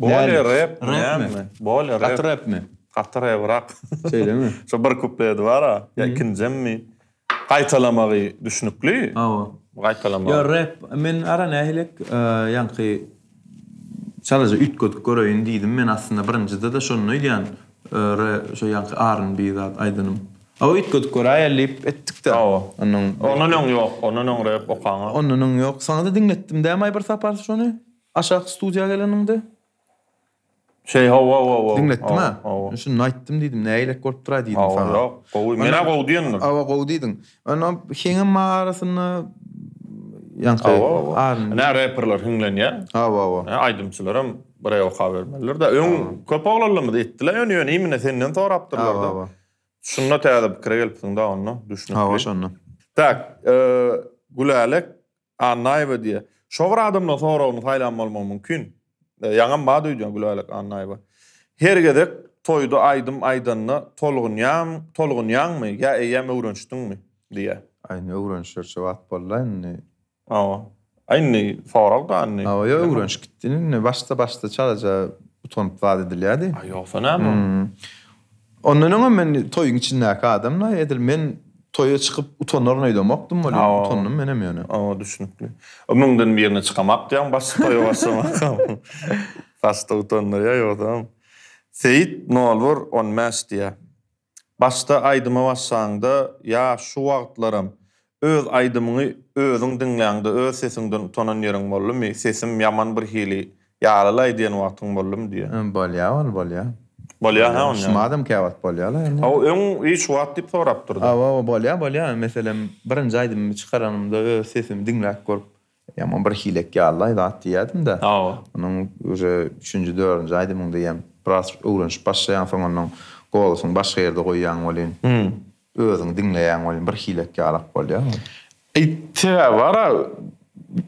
Speaker 1: bolýa rep näme? Bolýa rep.
Speaker 3: Gaty repmi?
Speaker 1: Gaty rebrak.
Speaker 3: Şeýlemi?
Speaker 1: Şo bir kupledi bar-a, ýa ikinjemmi? Gaýtalamagy düşnükli.
Speaker 3: Hawa.
Speaker 1: Gaýtalamagy.
Speaker 3: Ýo rep men ara nähilek ýaňky çalaja üýtgedip göreýin diýdim men aslynda birinjide-de şonda öýdýän şo ýaňky R&B zat aýdanym. Hawa üýtgedip göräýeli diýip etdik-de.
Speaker 1: Hawa.
Speaker 3: Ondan
Speaker 1: Ondan öň ýok. Ondan öň rep okaňa.
Speaker 3: Ondan öň ýok. Saňa-da diňletdim dämaý bir sapar şony aşak studiýa geleniňde.
Speaker 1: Şeý hawa hawa hawa.
Speaker 3: Diňletdim ha.
Speaker 1: Hawa.
Speaker 3: Şunda aýtdym diýdim, nägilek bolupdyr-a diýdim
Speaker 1: Hawa,
Speaker 3: saňa.
Speaker 1: ýok, gowy. Men-ä gowy diýendim.
Speaker 3: Hawa, gowy diýdiň. Onda heňem bar arasynda ýaňky
Speaker 1: Hawa, hawa.
Speaker 3: aryn.
Speaker 1: Nä reperler hiňlenýär.
Speaker 3: Hawa, hawa.
Speaker 1: Nä aýdymçylaram bir okabermelidir-de. Öň köp oglanlarymyz etdiler ýöne ýöne imine senden sorapdyrlar-da.
Speaker 3: Hawa, hawa.
Speaker 1: Şunda täze pikire gelipsiň-da onda, düşnükli.
Speaker 3: Hawa, şonda.
Speaker 1: Tak, Gülälek Annaýewa diýýär. Şo bir adamdan soragyny saýlan bolmagy mümkin. Ýaňam bar öýdýän Gülälek Annaýewa. Her gezek toýda aýdym aýdanda tolgunýaň, tolgunýaňmy ýa eýýäm öwrenişdiňmi? diýýär.
Speaker 3: Aý indi öwrenişerçe wagt boldy-la indi.
Speaker 1: Hawa. Aý indi sorag-da indi.
Speaker 3: Hawa ýok öwrenişip gitdi indi. Başda başda çalaja utanyp zat edilýärdi.
Speaker 1: Aý ýogsa näme ol.
Speaker 3: Ondan öňem men toýuň içindäki adamla edil men toýa çykyp utanaryn öýdemokdym welin utandym menem ýöne.
Speaker 1: Hawa düşnükli. O müňden birine çykamak diýýäň başda toýa başlamakam. Başda utandyrýar ýogsam. Seýit nol bir on bäş diýýär. Başda aýdyma başlaňda ýa şu wagtlaram öz aýdymyňy özüň diňläňde öz sesiňden utanan ýeriň boldumy, sesim ýaman birhili ýalylaý diýen wagtyň boldumy diýýär.
Speaker 3: Bolýa ol bolýa.
Speaker 1: Bolýa hä onda.
Speaker 3: Şumadam käwagt bolýala ýöne.
Speaker 1: Hawa öň i şu wagt diýip sorapdyrdy.
Speaker 3: Hawa hawa bolýa bolýa meselem birinji aýdymymy çykaranymda öz sesimi diňläp görüp Ýaman bir hilek ýalylaý zat diýýädim-de.
Speaker 1: Hawa.
Speaker 3: Onuň uje üçünji, dördünji aýdymyňda ýem biraz öwrenişip başlaýaň, soň onuň golosyňy başga ýerde goýýaň welin, özüňi diňleýäň welin bir hilek ýalak bolýar.
Speaker 1: Eý, sebäbi bar-a,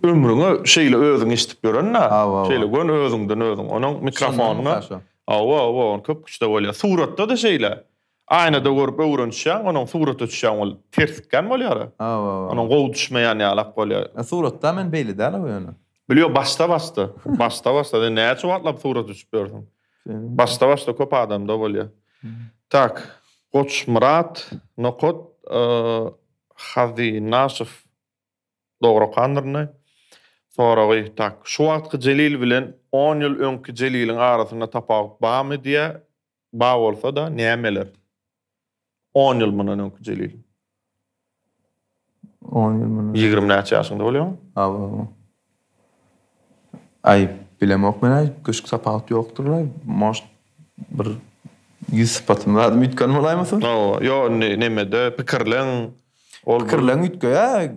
Speaker 1: ömrüňe şeýle özüň eşidip ýören-dä.
Speaker 3: Hawa, hawa.
Speaker 1: Şeýle göni özüňden özüň. Onuň mikrofonda. Hawa, hawa, ony köp güçde bolýar. Suratda-da şeýle. Aýnada görüp öwrenişýäň, onuň surata düşýäň ol tersikgän bolýar-a.
Speaker 3: Hawa.
Speaker 1: Onuň gowy düşmeýän ýalak bolýar.
Speaker 3: A suratda men beýle däl-ow ýöne.
Speaker 1: Bilýo başda başda. Başda başda sen näçe wagtlap surata düşüp ýörsüň. Başda başda köp adamda bolýar. Tak, Goçmyrat nokat Hazynaşow dogry okandyryn-da. Soragy tak, şu wagtky Jelil bilen on ýyl öňki Jeliliň arasynda tapawut barmy diýýär. Ba bolsa-da nämeler? On ýyl mundan öňki Jelil.
Speaker 3: On ýyl mundan.
Speaker 1: 20 näçe ýaşyňda bolýaň?
Speaker 3: Hawa. Aý, bilemok men aý, köşk tapawut ýokdur-laý. Может, bir ýüz sypatym zadym üýtgän bolaýmasa?
Speaker 1: Hawa, ýok indi nemede pikirleň ol
Speaker 3: Pikirleň üýtgeýär,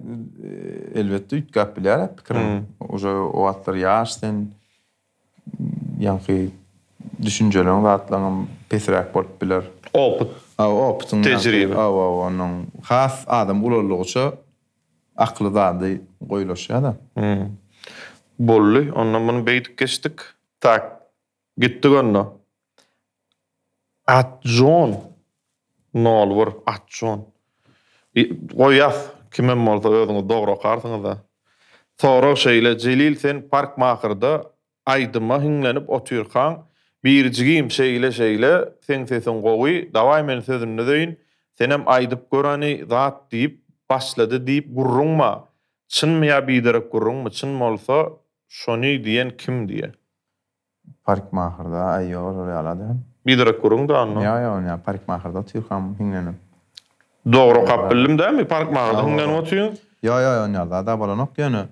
Speaker 3: elbetde üýtgäp bilýär pikiriň. Uje o wagtlar ýaş sen. Ýaňky düşünjeleň zatlaňam pesräk bolup biler.
Speaker 1: Opyt.
Speaker 3: Hawa, opytyň.
Speaker 1: Tejribe.
Speaker 3: Hawa, hawa, onuň has adam ulaldygyça akyly zady goýulaşýar-da.
Speaker 1: Boldy, onda muny beýdip geçdik. Tak, gitdik onda. Atjon nol bir, Atjon. Goýas, kimem bolsa özüňiz dogry okarsyňyz-a. Sorag şeýle, Jelil sen parkmahrda aýdyma hiňlenip otyrkaň, biri jigim şeýle şeýle, seň sesiň gowy, dawaý men sözüni düzeýin, senem aýdyp gör hany zat diýip başlady diýip gürrüň ba, çynmy ýa biderek gürrüňmi, çyn bolsa şony diýen kim diýe.
Speaker 3: Parikmahrda, aý ýok olar ýaly adam.
Speaker 1: Biderek gürrüň da onda.
Speaker 3: Ýok ýok ýa parikmahrda otyrkam hiňlenip.
Speaker 1: Dogry okap bildim dämi parikmahrda hiňlenip otyň.
Speaker 3: Ýok ýok ýok ýaly zada bolanok ýöne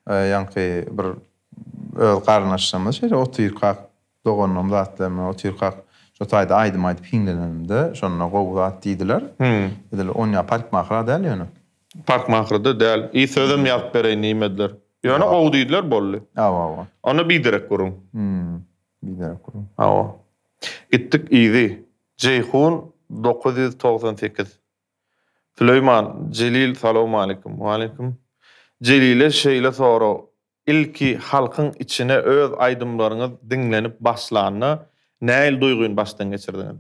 Speaker 3: ýaňky bir öz garyndaşlarymyz şeýle otyrkak doganlarym zatlarym otyrkak şo taýda aýdym aýdyp hiňlenenimde şonda gowy zat diýdiler. Edil onýa parikmahra däl ýöne.
Speaker 1: Parkmahrda däl. I sözem ýazyp bereýin diýmediler. Ýöne gowy diýdiler boldy.
Speaker 3: Hawa hawa.
Speaker 1: Onda biderek gürrüň.
Speaker 3: Hmm. Biderek gürrüň.
Speaker 1: Hawa. Gitdik yzy. Jeýhun 998. Süleýman, Jelil salowmaleýkim. Waleýkim. Jelile şeýle sorag. Ilki halkyň içine öz aýdymlaryňyz diňlenip başlanda nähili duýgyny başdan geçirdiňiz?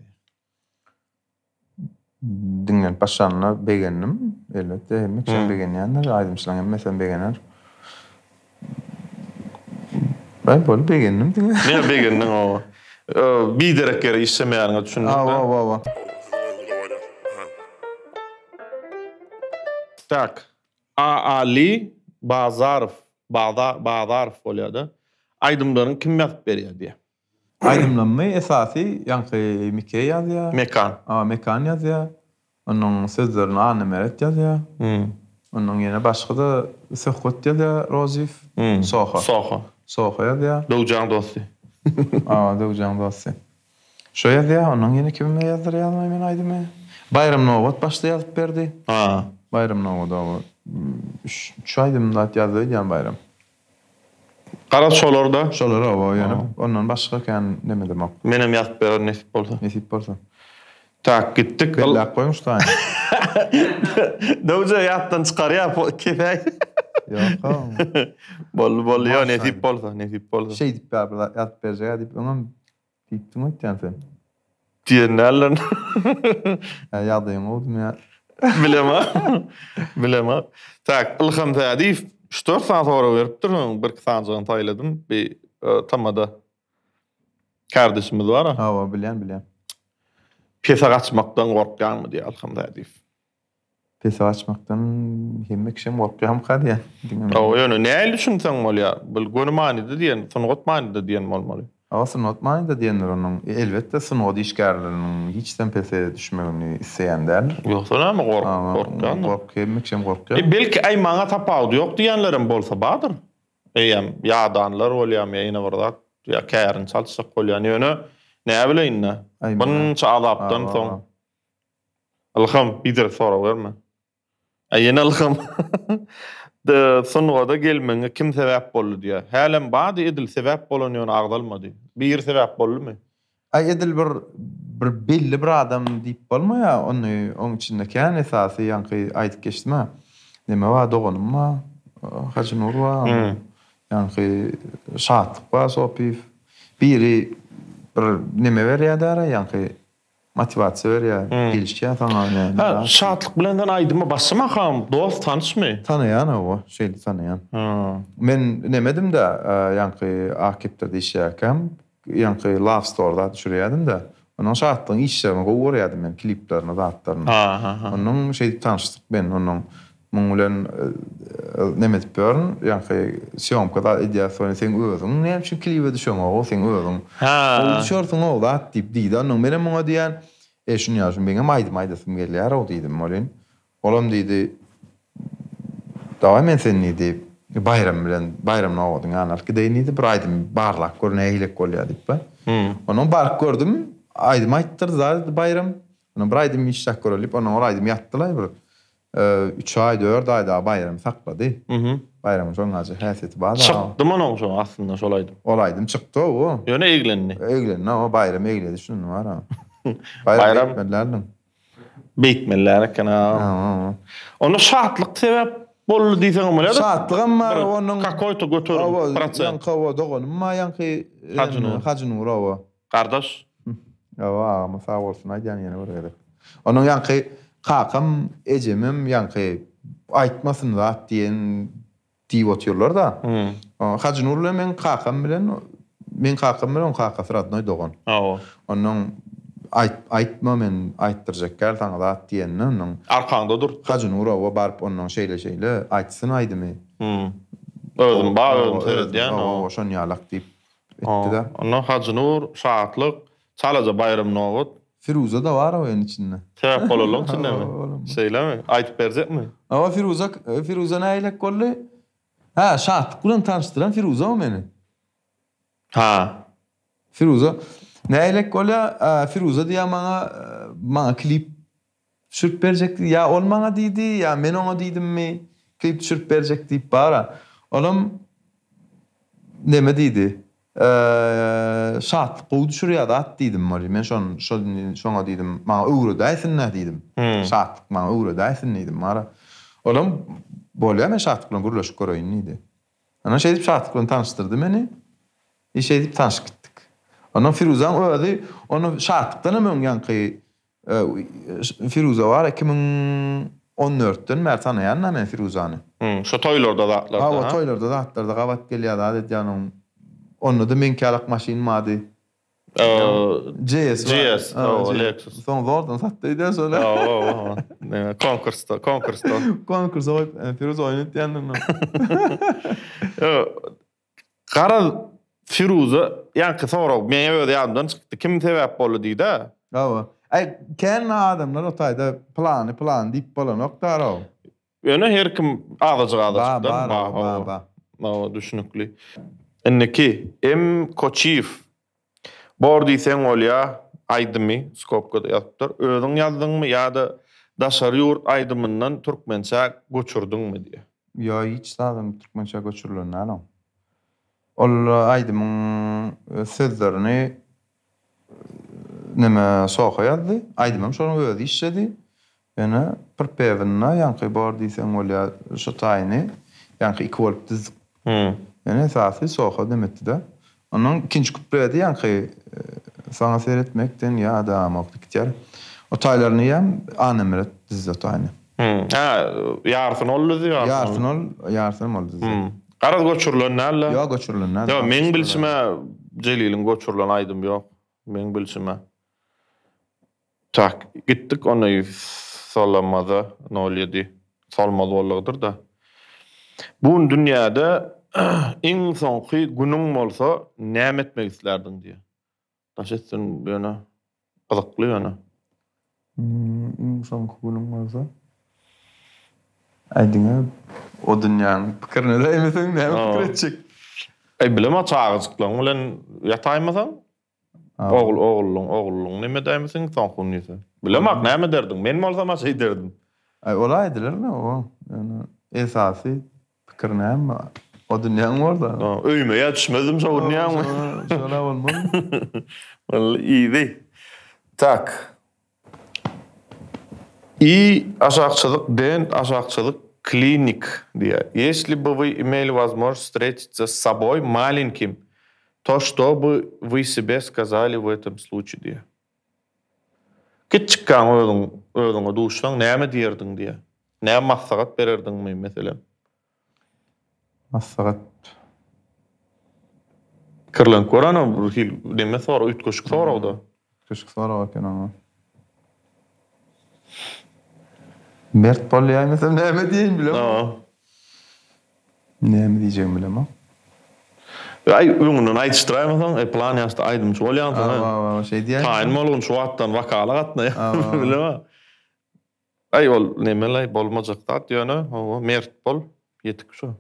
Speaker 3: Diňlenip başlanynda begendim. Elbetde hemme kişem begenýändir, aýdymçylaryň hemmesem begener. Aý boldy begendim diňe.
Speaker 1: Diňe begendiň oba. Biderek ýere işlemeýäniňe düşündim.
Speaker 3: Hawa hawa.
Speaker 1: Tak. A. Ali Bazarow, Baza, Bazarow bolýar-da. Aýdymlaryňy kim ýazyp berýär diýýär.
Speaker 3: Aýdymlarymy esasy ýaňky Mike ýazýar.
Speaker 1: Mekan.
Speaker 3: Hawa, Mekan ýazýar. Onuň sözlerini Annameret ýazýar. Ondan ýene başga-da Söhbet ýazýar Rozyýew. Soha.
Speaker 1: Soha.
Speaker 3: Soha ýazýar.
Speaker 1: Döwjaň dosty.
Speaker 3: Hawa, Döwjaň dosty. Şo ýazýa, ondan ýene kime ýazdyrýarmaý men aýdymy? Baýram Nobat başda ýazyp berdi.
Speaker 1: Ha.
Speaker 3: Baýram Nobat oba. Üç, üç aýdym zat ýazdy öýdýän Baýram.
Speaker 1: Garaz şolar-da.
Speaker 3: Şolar oba ýöne ondan başga kän nemedemok.
Speaker 1: Menem ýazyp bererin nesip bolsa.
Speaker 3: Nesip bolsa.
Speaker 1: Tak gitdik.
Speaker 3: Belläp goýuň şu taýyny.
Speaker 1: Döwje ýatdan çykarýar kesäý.
Speaker 3: Ýok-a.
Speaker 1: Boldy boldy ýo nesip bolsa nesip bolsa.
Speaker 3: Şeýdip ýazyp berjek-ä diýip öňem Diýipdiň öýtýän sen.
Speaker 1: Diýen däldir.
Speaker 3: Hä ýagdaýyň gowudymy ýa?
Speaker 1: Bilemok. Bilemok. Tak, Ylham Sädiýew üç-dört sany sorag beripdir, onuň birki sanyjygyny saýladym. Bir tamada kärdeşimiz bar-a.
Speaker 3: Hawa, bilýän, bilýän.
Speaker 1: Pese gaçmakdan gorkýaňmy diýýär Ylham Sädiýew.
Speaker 3: Pese gaçmakdan hemme kişem gorkýarmyka diýýän.
Speaker 1: Diňe men. Hawa, ýöne nähili düşünseň bolýar? Bil göni manyda diýen, sungat manyda diýen bolmaly.
Speaker 3: Hawa, sungat manyda diýendir onuň. Elbetde, sungat işgärleriniň hiçden pese düşmegini isleýän däldir.
Speaker 1: Ýogsa näme gork, gorkýandyr.
Speaker 3: Gork, hemme kişem gorkýar.
Speaker 1: E, belki, aý, maňa tapawudy ýok diýenlerem bolsa bardyr. Eýýäm ýadanlar bolýarmy ýa ýene bir zat, ýa kärini çalyşjak bolýan. Ýöne, näbileýin-dä. Bunça azapdan soň. Ylham, biderek sorag berme. A ýene Ylham. Sungada gelmegiňe kim sebäp boldy diýýär. Hälem bardy edil sebäp bolan ýöne agzalmady. Biri sebäp boldumy?
Speaker 3: Aý edil bir bir belli bir adam diýip bolmaýar ony oň içinde kän esasy ýaňky aýdyp geçdim-ä. Neme bar doganym bar Hajynur bar ýaňky Şatlyk bar Sopyýew. Biri bir neme berýär däre ýaňky Motiwasiýa berýär, gelişýär saňa näme
Speaker 1: Hä, zat. Şatlyk bilen sen aýdyma başlamakaň dost tanyşmy?
Speaker 3: Tanaýan hawa, şeýle tanaýan. Men nemedimdä, ýaňky Ak kepderde işleýärkäm, ýaňky Love Story zat düşürýärdim-de. Ondan Şatlygyň işlerini gowy görýärdim men, kliplerini, zatlaryny. Ondan şeýdip tanyşdyk men ondan. Muň bilen neme edip ýörün, ýaňky sýomka zat edýäs welin seň özüň näme üçin klibe düşeňogow, seň özüň gowy düşersiňow zat diýip diýdi. Onnoň menem muňa diýýän, e şuny ýaly şuny meňem aýdym aýdasym gelýärow diýdim welin, olam diýdi, dawaý men seni diýdi, Baýram bilen, Baýram Nobadyň ýanyna alyp gideýin diýdi, bir aýdym barlap gör nähilek bolýar diýip. Onnoň baryp gördüm, aýdym aýtdyrdy zat etdi Baýram. Onnoň bir aýdym işläp göreli diýip, onnoň ol aýdym ýatdylaý bir Üç aý, dört aý dagy Baýramy saklady. Baýramyň şoňňaja häsiýeti bar dagy.
Speaker 1: Çykdymy onuň şo aslynda şol aýdym?
Speaker 3: Ol aýdym çykdy hawa.
Speaker 1: Ýöne eglendi.
Speaker 3: Eglendi hawa, Baýram egledi şuny bar-a. Baýram beýtmeli däldiň.
Speaker 1: Beýtmeli däl eken a.
Speaker 3: Hawa.
Speaker 1: Onda şatlyk sebäp boldy diýseňem bolýar-da.
Speaker 3: Şatlygam bar onuň.
Speaker 1: Kakoý-to göterim, prosent.
Speaker 3: Ýaňky hawa doganym bar ýaňky.
Speaker 1: Hajynur.
Speaker 3: Hajynur hawa.
Speaker 1: Gardaş.
Speaker 3: Hawa agama sag bolsun aýdýan ýene bir gezek. Onuň ýaňky kakam ejemem ýaňky aýtmasyn zat diýen diýip otyrlar-da. Hajynur bilen meň kakam bilen meň kakam bilen oň kakasy radnoý dogan.
Speaker 1: Hawa.
Speaker 3: Onnoň aýt aýtma men aýtdyrjak däl saňa zat diýende onnoň.
Speaker 1: Arkaňda durupdyr.
Speaker 3: Hajynur hawa baryp onnoň şeýle şeýle aýtsyn aýdymy.
Speaker 1: Özüm bar özüm seredýän.
Speaker 3: Hawa şon ýalak diýip Etdi-de.
Speaker 1: Onda Hajynur, Şatlyk, çalaja Baýram Nobat.
Speaker 3: Firuza-da bar oýun içinde.
Speaker 1: Sebäp bolanlaryň içindemi? Şeýlemi? Aýdyp berjekmi?
Speaker 3: Hawa, Firuza, Firuza nähilek boldy? Hä, Şatlyk bilen tanyşdyran Firuza meni.
Speaker 1: Ha.
Speaker 3: Firuza nähilek bolýar? Firuza diýýär maňa, maňa klip Düşürip berjek diýdi. Ýa ol maňa diýdi, ýa men oňa diýdimmi, klip düşürip berjek diýip bar-a. Olam neme diýdi. Şatlyk gowy düşürýär zat diýdim welin, men şon şoňa diýdim, maňa öwredäýsin-dä diýdim. Şatlyk maňa öwredäýsin diýdim bar-a. Olam bolýar men Şatlyk bilen gürleşip göreýin diýdi. Ondan şeýdip Şatlyk bilen tanyşdyrdy meni. I şeýdip tanşyp gitdik. Ondan Firuzaň özi ony Şatlykdan hem öň ýaňky Firuza bar 2014-den bäri tanaýan-da men Firuzany.
Speaker 1: Şo toýlarda zatlarda.
Speaker 3: Hawa, toýlarda zatlarda gabat gelýär zat edýän oň. Onda-da meňki ýalak maşyn bardy.
Speaker 1: GS. GS, hawa, Lexus.
Speaker 3: Soň zordan satdy öýdýän şony.
Speaker 1: Hawa, hawa. Konkursda, konkursda.
Speaker 3: Konkursa goýup, Firuza oýun etýändir.
Speaker 1: Garaz, Firuza, ýaňky sorag meň öz ýadymdan çykdy. Kim sebäp boldy diýdä.
Speaker 3: Hawa. Aý, kän adamlar o taýda plany, plany diýip bolanok daraw.
Speaker 1: Ýöne her kim azajyk azajykdan.
Speaker 3: Ba, bar, ba, ba.
Speaker 1: Hawa, düşnükli. Indiki, M. Koçiýew. Bor diýseň bolýa, aýdymy, skobkada ýazypdyr, özüň ýazdyňmy ýa-da daşary ýurt aýdymyndan türkmençä göçürdiňmi diýýär.
Speaker 3: Ýok, hiç zadam türkmençä göçürilen däl oň. Ol aýdymyň sözlerini Neme Soho ýazdy. Aýdymam şonuň özi işledi. Ýöne pripewinde ýaňky bor diýseň bolýar şo taýyny ýaňky iki bolup düzdük. Ýöne esasy Soho demetdi-de. Ondan ikinji kupledi ýaňky saňa seretmekden ýadamok diýip. O taýlaryny hem Annamyrat düzdi o taýyny.
Speaker 1: Hä, ýarsyny ol düzdi,
Speaker 3: ýarsyny. Ýarsyny ol, ýarsyny ol düzdi.
Speaker 1: Garaz göçürilen däl-de.
Speaker 3: Ýok, göçürilen däl.
Speaker 1: Ýok, meň bilşime Jeliliň göçürilen aýdymy ýok. Meň bilşime. Tak, gitdik ony Solamaza nol ýedi. Solmaz boldugydyr-da. Bu gün dünýäde iň soňky günüň bolsa näme etmek islärdiň diýýär. Daş etsin ýöne gyzykly ýöne.
Speaker 3: Iň soňky günüň bolsa. Aý diňe o dünýäň pikirini edäýmeseň näme pikir etjek.
Speaker 1: Aý bilemok çagajyklaň bilen ýataýmasaň. Ogul ogullyň ogullyň neme edäýmeseň soňky gün diýse. Bilemok näme ederdiň men bolsam-a şeýderdim.
Speaker 3: Aý ol aýdylar-da o ýöne esasy Pikir näme? O dünýäň borda.
Speaker 1: Öýüme ýa düşmezdim şo gün diýýäňmi?
Speaker 3: Şola bolmaz.
Speaker 1: Ol yzy. Tak. I aşak çyzyk dent aşak çyzyk klinik diýýär. Ýesli by wy imeli wozmožnost wstretitsa s soboý malenkim, to şto by wy sebe skazali w etom sluçi diýýär. Kiçjikkäň özüň özüňe duşsaň näme diýerdiň diýýär. Näme maslahat bererdiňmi meselem?
Speaker 3: Maslahat.
Speaker 1: Pikirlenip gör ana bir hil neme sorag üýtgeşik soragda.
Speaker 3: Üýtgeşik sorag eken oňa. Mert bolýaýmasam näme diýeýin bilemok. Näme diýjegimi bilemok.
Speaker 1: Aý öňünden aýdyşdyraýmasaň, e plan ýaşda aýdymçy bolýansyň.
Speaker 3: Hawa hawa şeý diýäýmeseň.
Speaker 1: Taýyn bolgun şu wagtdan wokala gatnaýan. Bilemok. Aý ol nemelaý bolmajak zat ýöne hawa mert bol ýetik şo.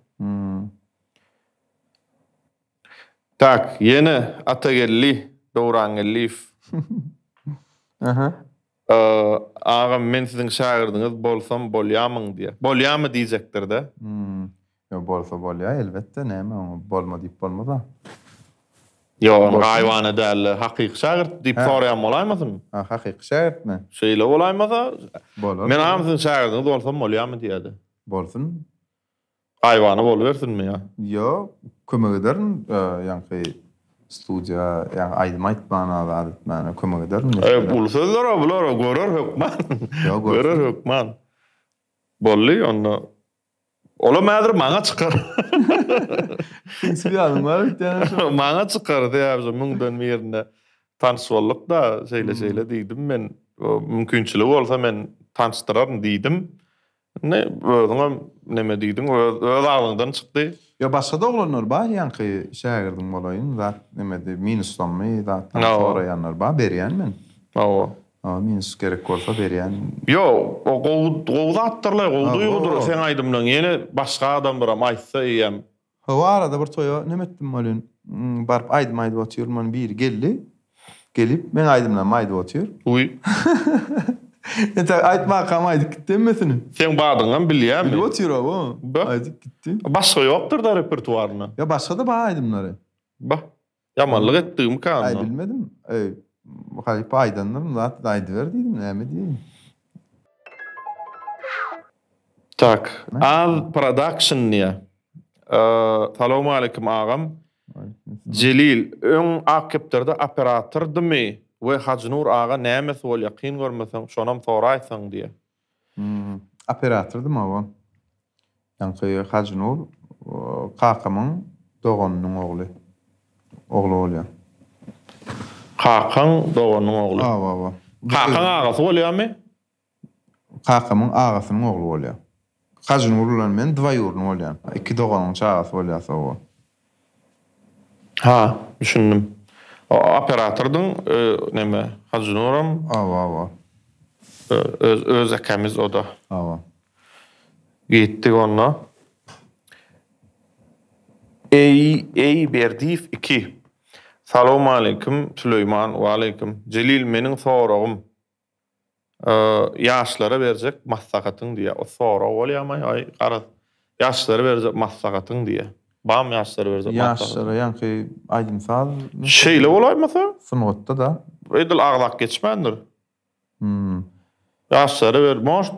Speaker 1: Tak ýene Atageldi Döwrangeldiýew.
Speaker 3: Aha.
Speaker 1: Agam men siziň şägirdiňiz bolsam bolýamyň diýýär. Bolýamy diýjekdirde.
Speaker 3: Ýok bolsa bolýa elbetde näme oňa bolma diýip bolmaza.
Speaker 1: Ýok ony gaýybana dälde hakyky şägirt diýip soraýan bolaýmasyn?
Speaker 3: Ha hakyky şägirtmi?
Speaker 1: Şeýle bolaýmasa
Speaker 3: Bolar.
Speaker 1: Men agam siziň şägirdiňiz bolsam bolýamy diýýärdi.
Speaker 3: Bolsun.
Speaker 1: Gaýybana bolubersinmi ýa?
Speaker 3: Ýok kömek ederin ýaňky studiýa ýaňy aýdym aýtmana zat etmäne kömek ederin.
Speaker 1: Uly sözler-a bular görer hökman.
Speaker 3: Ýok
Speaker 1: görer hökman. Boldy onda Olam häzir maňa çykar.
Speaker 3: Siňsiz ýalyň bar öýtýän şo.
Speaker 1: Maňa çykar sebäbi şo müňden birinde tanyş bolduk-da, şeýle-şeýle diýdim men. Mümkinçiligi bolsa men tanyşdyraryn diýdim. Indi özüňem neme diýdiň, öz öz agzyňdan çykdy.
Speaker 3: Ýa başga-da oglanlar bar ýaňky şägirdiň bolaýyn zat nemedi minusdanmy zatdan soraýanlar bar berýän men.
Speaker 1: Hawa.
Speaker 3: Hawa minus gerek bolsa berýän.
Speaker 1: Ýo, o gowy gowy zatdyrlaý, gowy duýgudyr seň aýdymlaň ýene başga adamlaram aýtsa eýýäm.
Speaker 3: Hawa arada bir toýa neme etdim welin, baryp aýdym aýdyp otyryn welin biri geldi. Gelip meň aýdymlarymy aýdyp otyr.
Speaker 1: Uý.
Speaker 3: Entäk aýtmakam aýdyp gitdi hemmesini.
Speaker 1: Seň badyňam bilýämi?
Speaker 3: Bilip otyr hawa. Aýdyp gitdi.
Speaker 1: Başga ýokdurda repertuarynda.
Speaker 3: Ýa başga-da bar aýdymlary.
Speaker 1: Bah. Ýamanlyk etdigimika
Speaker 3: onda? Aý bilmedim. Eý, halypa aýdandyryn zat aýdyber diýdim, näme diýeýin.
Speaker 1: Tak, Az production diýýär. Salowmaleýkim agam. Jelil öň Ak kepderde operatordymy we Hajynur aga nämesi bolýa kyn görmeseň şonam soraýsaň diýä.
Speaker 3: Operatordym hawa. Ýaňky Hajynur kakamyň doganynyň ogly. Ogly bolýa.
Speaker 1: Kakaň doganynyň ogly.
Speaker 3: Hawa hawa.
Speaker 1: Kakaň agasy bolýamy?
Speaker 3: Kakamyň agasynyň ogly bolýar. Hajynur bilen men dwaýurny bolýan. Iki doganyň çagasy bolýas oba.
Speaker 1: Ha, düşündim. Operatordyň neme, Hajynuram.
Speaker 3: Hawa, hawa.
Speaker 1: Öz öz ekemiz o-da.
Speaker 3: Hawa.
Speaker 1: Gitdik onda. Eý, eý Berdiýew iki. Salowmaleýkim Süleýman, waleýkim. Jelil meniň soragym. Ýaşlara berjek maslahatyň diýýär. O sorag bolýarmy? Aý, garaz, ýaşlara berjek maslahatyň diýýär. Barmy ýaşlara berjek maslahatyň?
Speaker 3: Ýaşlara ýaňky aýdym-saz
Speaker 1: Şeýle bolaýmasa?
Speaker 3: Sungatda-da.
Speaker 1: Edil agzap geçmändir. Ýaşlara ber, может,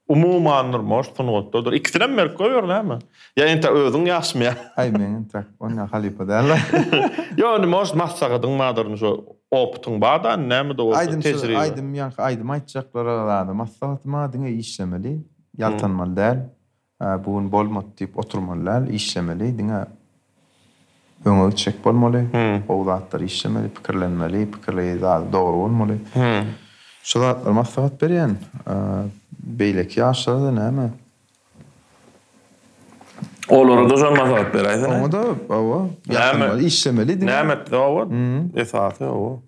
Speaker 1: Umumandyr, может, sungatdadyr. Ikisinem berip goýber näme? Ýa entek özüň ýaşmy ýa?
Speaker 3: Aý men entek onýa halypa däl.
Speaker 1: Ýok indi может maslahatyň bardyr indi şo opytyň barda indi näme-de bolsa tejribe.
Speaker 3: Aýdym ýaňky aýdym aýtjaklara zada maslahatym-a diňe işlemeli, ýaltanmaly däl. Bu gün bolmady diýip oturmaly däl, işlemeli, diňe öňe gitjek bolmaly, gowy zatlary işlemeli, pikirlenmeli, pikirli zady dogry bolmaly. Şu zatlary maslahat berýän. Beýleki ýaşlara-da näme?
Speaker 1: Olara-da şony maslahat beräýsene.
Speaker 3: Oňa-da, hawa, ýatmaly, işlemeli
Speaker 1: diňe. Näme etse, hawa, esasy, hawa.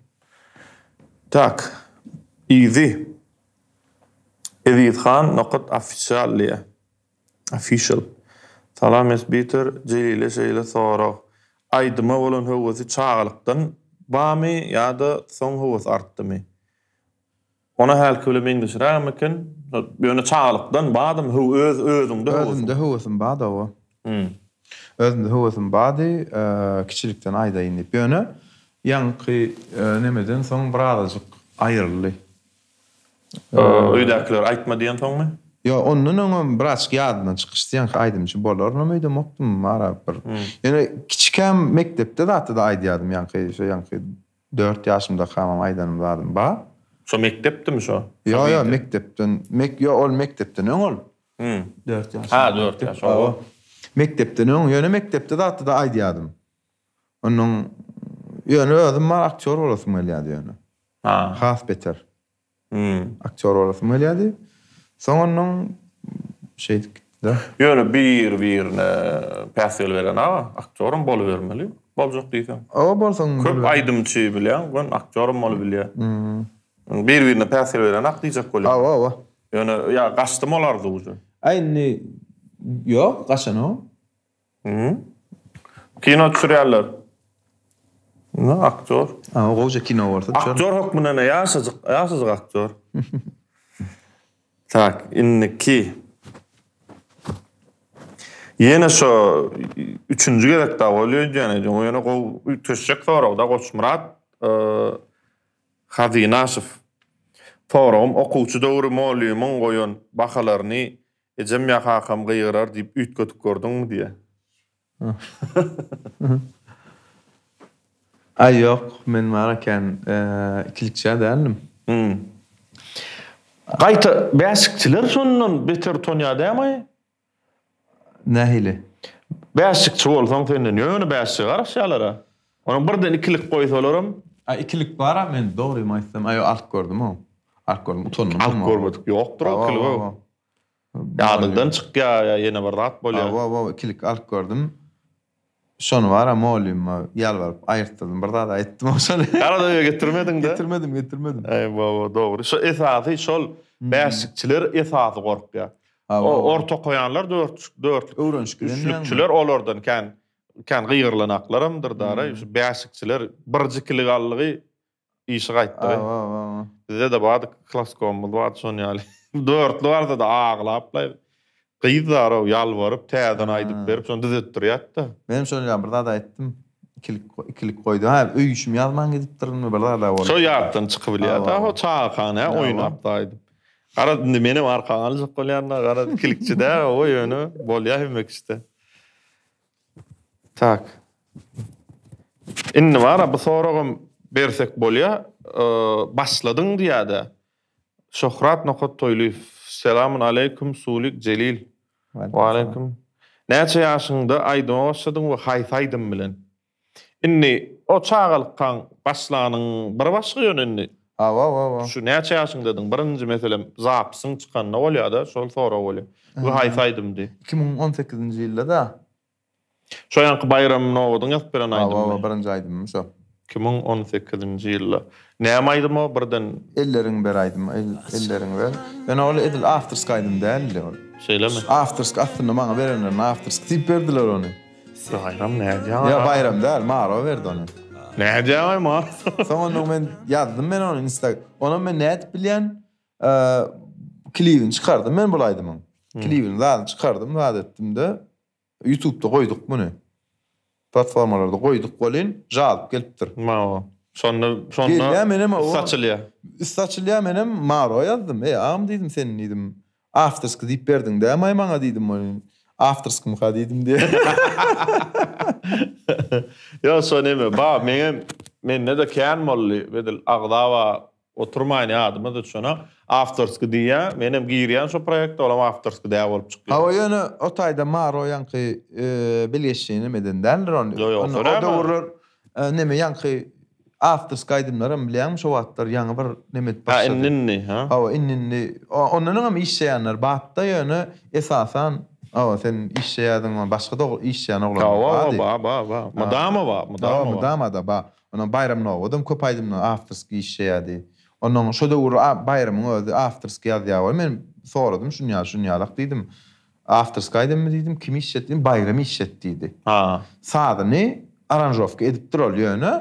Speaker 1: Tak, yzy. Ezizhan nokat official diýýär. Official. Salam Esbiter, Jelile şeýle sorag. Aýdyma bolan höwesi çagalykdan bamy ýa-da soň höwesi artdymy? Ona hälki bilen meňzeşrägem eken. Ýöne çagalykdan bardymy höw öz özüňde höwesiň?
Speaker 3: Özümde höwesim bardy hawa. Özümde höwesim bardy, kiçilikden aýdaýyn diýip. Ýöne ýaňky nemeden soň birazajyk aýryldy.
Speaker 1: Öýdäkiler aýtma diýensoňmy?
Speaker 3: Ýok, ondan öňem birazjyk ýadymdan çykyşdy, ýaňky aýdymçy bolarynam öýdemokdym, ara bir. Ýöne kiçikäm mekdepde zatda-da aýdýardym, ýaňky şo ýaňky dört ýaşymdakamam aýdanym zadym bar.
Speaker 1: Şo mekdepdimi şo?
Speaker 3: Ýok, ýok, mekdepden, ýok, ol mekdepden öň ol. Dört ýaşymda.
Speaker 1: Ha, dört ýaş, hawa.
Speaker 3: Mekdepden öň, ýöne mekdepde zatda-da aýdýardym. Onuň ýöne özüm bar aktýor bolasym gelýärdi ýöne.
Speaker 1: Ha.
Speaker 3: Has beter.
Speaker 1: Hmm.
Speaker 3: Aktýor bolasym gelýärdi. Soň ondan şeýdip gitdi-de.
Speaker 1: Ýöne bir-birine päsgel beren aga, aktýoram bolubermeli, boljak diýseň.
Speaker 3: Hawa bolsaň.
Speaker 1: Köp aýdymçy bilýäň, gön aktýoram bolubilýär. Hmm. Bir-birine päsgel beren ak diýjek bolýan.
Speaker 3: Hawa, hawa.
Speaker 1: Ýöne ýa gaçdymy ol arzuw uje?
Speaker 3: A indi ýok, gaçanok.
Speaker 1: Kino düşürýärler. Ine aktýor.
Speaker 3: A gowja kino bolsa
Speaker 1: düşer. Aktýor hökmünde ne ýaşajyk, ýaşajyk aktýor. Tak, indiki. Ýene şo üçünji gezek dagy bolýar öýdýän öýdýän. Ýöne gowy üýtgeşjek sorag-da Goçmyrat Hazynaşow. Soragym okuwçy döwri mugallymyň goýan bahalaryny Ejem ýa kakam gygyrar diýip üýtgedip gördüňmi diýýä.
Speaker 3: Aý ýok, men bar eken ikilikçä däldim.
Speaker 1: Gaýta bäşikçiler şondan beter utanýar dämi?
Speaker 3: Nähili?
Speaker 1: Bäşikçi bolsaň senden ýöne bäşige garaşýarlar-a. Onuň birden ikilik goýsalaram.
Speaker 3: A ikilik bar-a men dogrymy aýtsam aý alyp gördüm-ow. Alyp gördüm utandym.
Speaker 1: Alyp görmedik ýokdur-ow ikilik-ow. Ýadyňdan çykýar ýa ýene bir zat bolýar.
Speaker 3: Hawa, hawa, ikilik alyp gördüm. Şony bar-a mugallymyma ýalbaryp aýyrtdyrdym. Bir zat aýtdym o şony.
Speaker 1: Garaz öýe getirmediň-dä?
Speaker 3: Getirmedim, getirmedim.
Speaker 1: Eý, baba, dogry. Şo esasy şol bäşlikçiler esasy gorkýar.
Speaker 3: Hawa.
Speaker 1: O orta okaýanlar dörtlük, dörtlük,
Speaker 3: Öwrenişip giden
Speaker 1: üçlükçiler olardan kän kän gygyrylanaklarymdyr dara. Şu bäşlikçiler birji ikilik aldygy Işi gaýtdy.
Speaker 3: Awa.
Speaker 1: Bizde-de bardy klaskomymyz bardy şon ýaly. Dörtli barsa-da aglap-laý. Gyz zar-ow ýalbaryp täzeden aýdyp berip şony düzetdirýärdi-de.
Speaker 3: Menem şon ýaly bir zat aýtdym. Ikilik ikilik goýdy. Ha öý işimi ýazman gidipdirinmi bir zat-a boldy.
Speaker 1: Şo ýatdan çykybilýär-de ho çagakaň nä oýnap-da aýdyp. Garaz indi menem arkaňy aljak bolýan-da garaz ikilikçi däl hawa ýöne bolýa hemme kişide. Tak. Indi bar-a bu soragam bersek bolýa. Başladyň diýýä-de. Şöhrat Nokat Toýlyýew. Selamun aleýkum Sulik Jelil. Waleýkim. Näçe ýaşyňda aýdyma başladyň we haýsy aýdym bilen? Indi o çagalykkaň başlanyň bir başga ýöne indi.
Speaker 3: Hawa hawa.
Speaker 1: Şu näçe ýaşyňdadyň? Birinji meselem zapisiň çykanda bolýada şol sorag bolýa. We haýsy aýdymdy?
Speaker 3: 2018-nji ýylda-da.
Speaker 1: Şo ýaňky Baýram Nobadyň ýazyp beren aýdymymy?
Speaker 3: Hawa, hawa, birinji aýdymym şo.
Speaker 1: 2018-nji ýylda. Näme aýdym o birden?
Speaker 3: Elleriňi ber aýdymy, elleriňi ber. Ýöne ol edil awtorskiý aýdym däldi ol.
Speaker 1: Şeýlemi?
Speaker 3: Awtorskiý aslynda maňa berenlerine awtorskiý diýip berdiler ony.
Speaker 1: Baýram nädýäň?
Speaker 3: Ýa Baýram däl, Maro berdi ony.
Speaker 1: Nädýäň-aý Maro?
Speaker 3: Soň ondan men ýazdym men ony insta. Onam men nädip bilýän? Klibini çykardym men bul aýdymyň. Klibini zadyny çykardym, zat etdim-de. Ýutubda goýduk muny. Platformalarda goýduk welin, jalyp gelipdir.
Speaker 1: Mawa. Şonda şonda
Speaker 3: Gelýär menem
Speaker 1: üsti açylýar.
Speaker 3: Üsti açylýar menem Maro ýazdym. Eý agam diýdim sen diýdim. Awtorskiý diýip berdiň dämaý maňa diýdim welin. Awtorskimyka diýdim diýe.
Speaker 1: Ýok şo neme ba meňem mende-de kän boldy edil agzaba Oturmaýyn ýadyma düşene. Awtorskiý diýýä, menem girýän şo proýekte, olam awtorskiý däl bolup çykýar.
Speaker 3: Hawa ýöne o taýda Maro ýaňky bilgeşleýin neme eden däldir ony.
Speaker 1: Ýok ýok
Speaker 3: O döwürler neme ýaňky awtorskiý aýdymlaram bilýäňmi şo wagtlar ýaňy bir neme edip
Speaker 1: başlady. Ha indi indi ha.
Speaker 3: Hawa indi indi ondan öňem işleýänler batda ýöne esasan hawa sen işleýärdiň başga-da işleýän oglanlar
Speaker 1: bardy. Hawa ba ba ba mydama ba mydama
Speaker 3: ba. Mydama-da ba. Ondan Baýram Nowodam köp aýdymlary awtorskiý işleýärdi. Ondan şo döwür Baýramyň özi awtorskiý ýazýar we men soradym şun ýaly şun ýalak diýdim. Awtorskiý aýdymmy diýdim, kim işletdi diýdim, Baýram işletdi diýdi.
Speaker 1: Ha.
Speaker 3: Sazyny aranžowka edipdir ol ýöne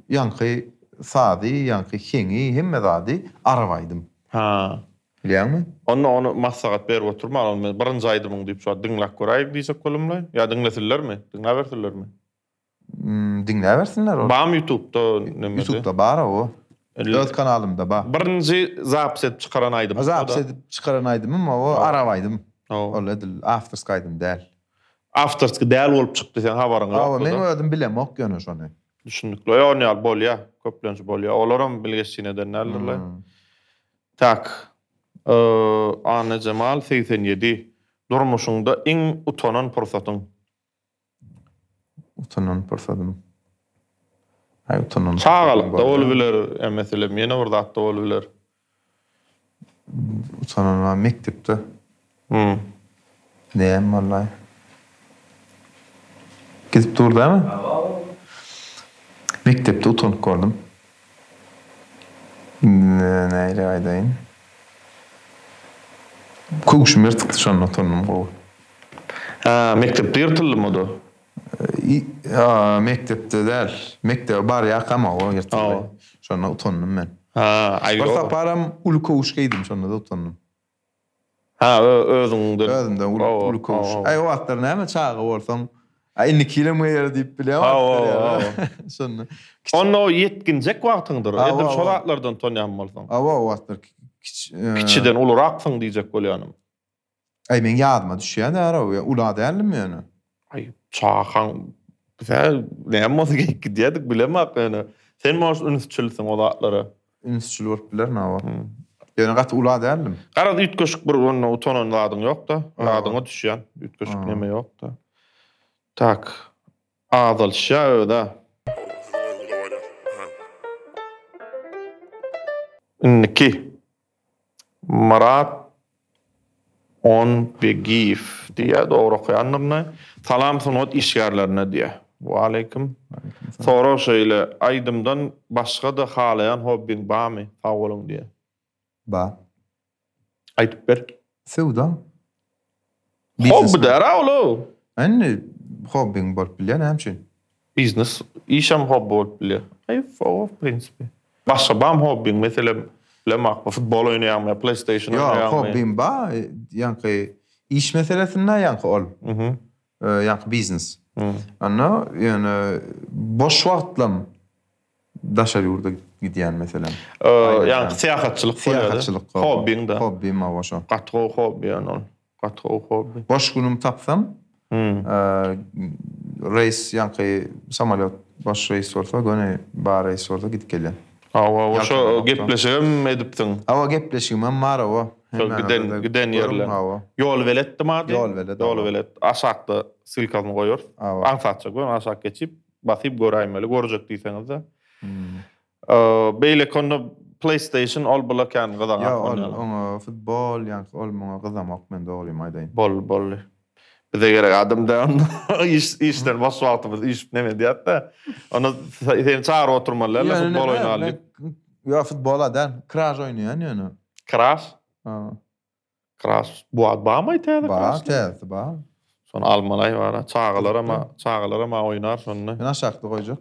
Speaker 3: ýaňky sazy, ýaňky heňi, hemme zady arap aýdym.
Speaker 1: Ha.
Speaker 3: Bilýäňmi?
Speaker 1: Onda ony maslahat berip oturman, ony men birinji aýdymyň diýip şu wagt diňläp göräýik diýjek bolumlaý. Ýa diňlesinlermi? Diňläbersinlermi?
Speaker 3: Diňläbersinler ol.
Speaker 1: Bamy ýutubda nemede?
Speaker 3: Ýutubda bar o. Öz kanalymda bar.
Speaker 1: Birinji zapis edip çykaran aýdymyň.
Speaker 3: Zapis edip çykaran aýdymym o arap aýdym. Ol edil awtorskiý aýdym däl.
Speaker 1: Awtorskiý däl bolup çykdy seň habaryň ýokdy.
Speaker 3: Hawa meň özüm bilemok ýöne şony.
Speaker 1: Düşündikli. Ýok ony ýaly bolýa. Köplenç bolýa. Olaram bilgeşçin eden däldirler. Tak. Annajemal 87. Durmuşyňda iň utanan pursatyň?
Speaker 3: Utanan pursadym. Aý utanan.
Speaker 1: Çagalykda bolubiler, ýa meselem ýene bir zatda bolubiler.
Speaker 3: Utanan bar mekdepde.
Speaker 1: Hmm.
Speaker 3: Näme wallaý. Gidip dur dämi? Mekdepde utanyp gördüm. Nähili aýdaýyn. Köwşüm ýyrtykdy şonda utandym gowy.
Speaker 1: Hä, mekdepde ýyrtyldymy o-da?
Speaker 3: Ýa, mekdepde däl. Mekdebe barýarkam hawa ýyrtyldy. Şonda utandym men.
Speaker 1: Hä, aý.
Speaker 3: Bir saparam uly köwüş geýdim, şonda-da utandym.
Speaker 1: Hä, özüňden.
Speaker 3: Özümden uly, uly köwüş. Aý, o wagtlar näme çaga bolsaň, aý indiki ýylam geýer diýip bilýän
Speaker 1: wagtlar ýa.
Speaker 3: Şonda.
Speaker 1: Onda o ýetginjek wagtyňdyr. Edil şo zatlardan utanýan bolsaň.
Speaker 3: Hawa, o wagtlar kiçi.
Speaker 1: Kiçiden uluraksyň diýjek bolýanym.
Speaker 3: Aý meň ýadyma düşýä däl-ow, ýa ula däldim ýöne.
Speaker 1: Aý çagaň bizä näme bolsa geýip gidýärdik bilemok ýöne. Sen может ünsçilsiň o zatlara.
Speaker 3: Ünsçil bolup bilerin hawa. Ýöne gaty ula däldim.
Speaker 1: Garaz üýtgeşik bir onda utanan zadyň ýokda. Ýadyňa düşýän üýtgeşik neme ýokda. Tak. Azalyşýa özä. Indiki. Myrat Onbegiýew diýýär, dogry okaýandyryn-da. Salam sungat işgärlerine diýýär. Waleýkim. Sorag şeýle, aýdymdan başga-da halaýan hobbiň barmy? Sag boluň diýýär.
Speaker 3: Bar.
Speaker 1: Aýdyp ber.
Speaker 3: Söwda.
Speaker 1: Hobby däl-ä ol-ow.
Speaker 3: Indi hobbiň bolup bilýär näme üçin?
Speaker 1: Biznes işem hobby bolup bilýär. Aý, w prinsipi. Başga bam hobbiň, meselem, bilemok, futbol oýnaýaňmy ýa playstation oýnaýaňmy?
Speaker 3: Ýok, hobbim bar, ýaňky iş meselesinde ýaňky ol. Ýaňky biznes. Onda ýöne boş wagtlam daşary ýurda gidýän meselem.
Speaker 1: Ýaňky syýahatçylyk
Speaker 3: bolýar. Syýahatçylyk.
Speaker 1: Hobbiň-de.
Speaker 3: Hobbim hawa şo.
Speaker 1: Gaty gowy hobbi ýöne ol. Gaty gowy hobbi.
Speaker 3: Boş günüm tapsam. Reýs ýaňky samolýot boş reýs bolsa göni bar reýs bolsa gidip gelýän.
Speaker 1: Hawa hawa şo gepleşigem edipsiň.
Speaker 3: Hawa gepleşigimem bar hawa.
Speaker 1: Şo giden giden ýerler.
Speaker 3: Hawa.
Speaker 1: Ýolbeletdimi ady?
Speaker 3: Ýolbelet.
Speaker 1: Ýolbelet. Aşakda ssylkasyny goýarys.
Speaker 3: Hawa.
Speaker 1: Aňsatja göni aşak geçip basyp göräýmeli görjek diýseňizde. Beýleki onda PlayStation ol bula kän gyzaňak
Speaker 3: Ýok ol oňa futbol ýaňky ol muňa gyzamok men dogrymy aýdaýyn.
Speaker 1: Boldy boldy. Bize gerek adam däl onda. Iş işden boş wagtymyz üýşüp neme edýäs-de. Onda seni çagyryp oturmaly däl-de futbol oýnaly diýip.
Speaker 3: Ýok futbol-a däl. Kraž oýnaýan ýöne.
Speaker 1: Kraž?
Speaker 3: Ha.
Speaker 1: Kraş bu wagt barmaý täze
Speaker 3: Bar,
Speaker 1: kraşlar?
Speaker 3: täzesi bar.
Speaker 1: Şony almalaý bara. Çagalaram çagalaram oýnar şonda.
Speaker 3: Men aşakda goýjak.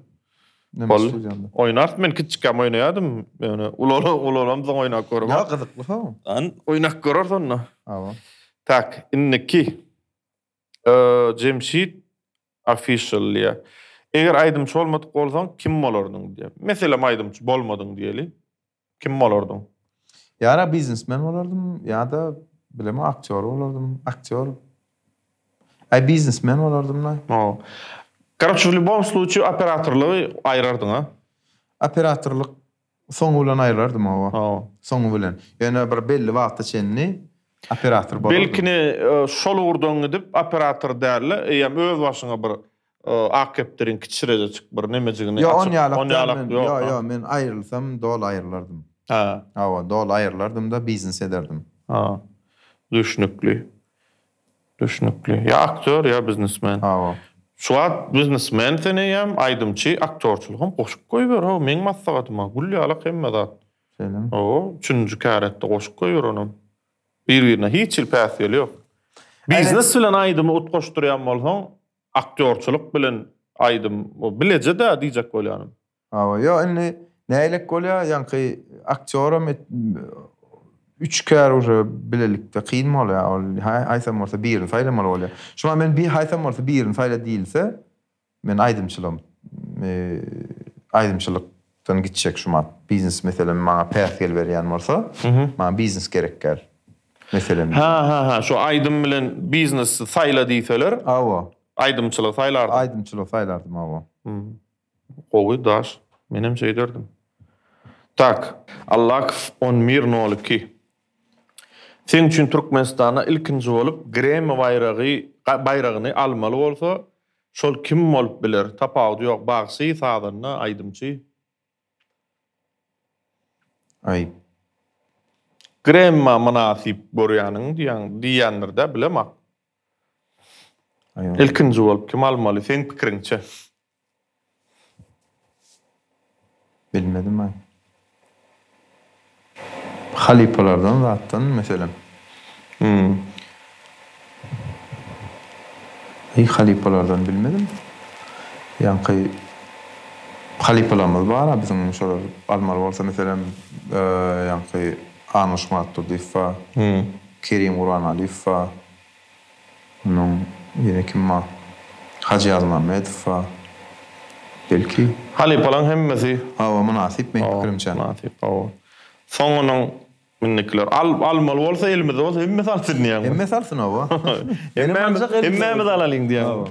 Speaker 3: Neme
Speaker 1: Bol.
Speaker 3: studiýamda.
Speaker 1: Oýnarys men kiçikäm oýnaýardym. Ýöne ulala ulalamsoň oýnap göremok.
Speaker 3: Ýa gyzykly how.
Speaker 1: An oýnap göreris onda.
Speaker 3: Hawa.
Speaker 1: Tak, indiki. Jemşit Official diýýär. Eger aýdymçy bolmadyk bolsaň kim bolardyň diýýär. Meselem aýdymçy bolmadyň diýeli. Kim bolardyň?
Speaker 3: Ýa-da biznesmen bolardym, ýa-da bilemok aktýor bolardym. Aktýor. Aý biznesmen bolardym-da.
Speaker 1: Hawa. Karoçe w lýubom sluçaýe operatorlygy aýrardyň a?
Speaker 3: Operatorlyk soňy bilen aýrardym hawa.
Speaker 1: Hawa.
Speaker 3: Soňy bilen. Ýöne bir belli wagta çenli operator bolardym.
Speaker 1: Belkini şol ugurdan gidip operator däl-de, eýýäm öz başyňa bir Ak kepderiň kiçirejejik bir nemejigini
Speaker 3: Ýok,
Speaker 1: açyp,
Speaker 3: on ýalak
Speaker 1: on
Speaker 3: däl
Speaker 1: ýalak
Speaker 3: men.
Speaker 1: ýok,
Speaker 3: Ýok,
Speaker 1: ha?
Speaker 3: ýok, men aýrylsam doly aýrylardym.
Speaker 1: Ha.
Speaker 3: Hawa, doly aýrylardym-da, biznes ederdim.
Speaker 1: Ha. Düşnükli. Düşnükli. Ýa aktýor, ýa biznesmen.
Speaker 3: Hawa.
Speaker 1: Şu wagt biznesmen sen eýýäm, aýdymçy, aktýorçylygam goşup goýber-ow, meň maslahatyma, gül ýalak hemme zat.
Speaker 3: Şeýlemi?
Speaker 1: Hawa, üçünji kär et-de goşup goýber onam. Bir-birine hiç hili päsgeli ýok. Biznes bilen aýdymy utgaşdyrýan bolsaň, Aktýorçylyk bilen aýdym o bileje-dä diýjek bolýanym.
Speaker 3: Hawa, ýok indi nägilek bolýar, ýaňky aktýoram üç kär uje bilelikde kyn bolýar, ol haýsam bolsa birini saýlamaly bolýar. Şuňa men bir haýsam bolsa birini saýla diýilse, men aýdymçylygym aýdymçylykdan gitjek şumat. Biznes meselem maňa päsgel berýän bolsa, maňa biznes gerek däl. Meselem.
Speaker 1: Ha ha ha şu aýdym bilen biznesi saýla diýseler.
Speaker 3: Hawa.
Speaker 1: Aýdymçylygy saýlardym.
Speaker 3: Aýdymçylygy saýlardym hawa.
Speaker 1: Gowy daş. Menem şeýderdim. Tak. Allakow on bir nol iki. Seň üçin Türkmenistanda ilkinji bolup Grammy baýragy baýragyny almaly bolsa şol kim bolup biler? Tapawudy ýok bagşy, sazanda, aýdymçy.
Speaker 3: Aý.
Speaker 1: Gremma mynasyp görýäniň diýýäň diýýändirdä bilemak.
Speaker 3: Aý.
Speaker 1: Ilkinji bolup kim almaly seň pikiriňçe?
Speaker 3: Bilmedim aý. Halypalardan zatdan meselem.
Speaker 1: Hmm.
Speaker 3: Eý halypalardan bilmedim. Ýaňky halypalarymyz bar-a biziň şolar almaly bolsa meselem ýaňky Anuş Myratdurdyýew bar. Kerim Gurbanalyýew bar. Onnoň ýene kim bar? Hajy Ýazmämmedow bar. Belki.
Speaker 1: Halypalaň hemmesi.
Speaker 3: Hawa mynasyp meň pikirimçe.
Speaker 1: Mynasyp hawa. Soňunyň Indikiler al almaly bolsa elimizde bolsa hemmesi alsyn diýýäňmi?
Speaker 3: Hemmesi alsyn hawa.
Speaker 1: Hemmämiz hemmämiz alalyň diýýäňmi?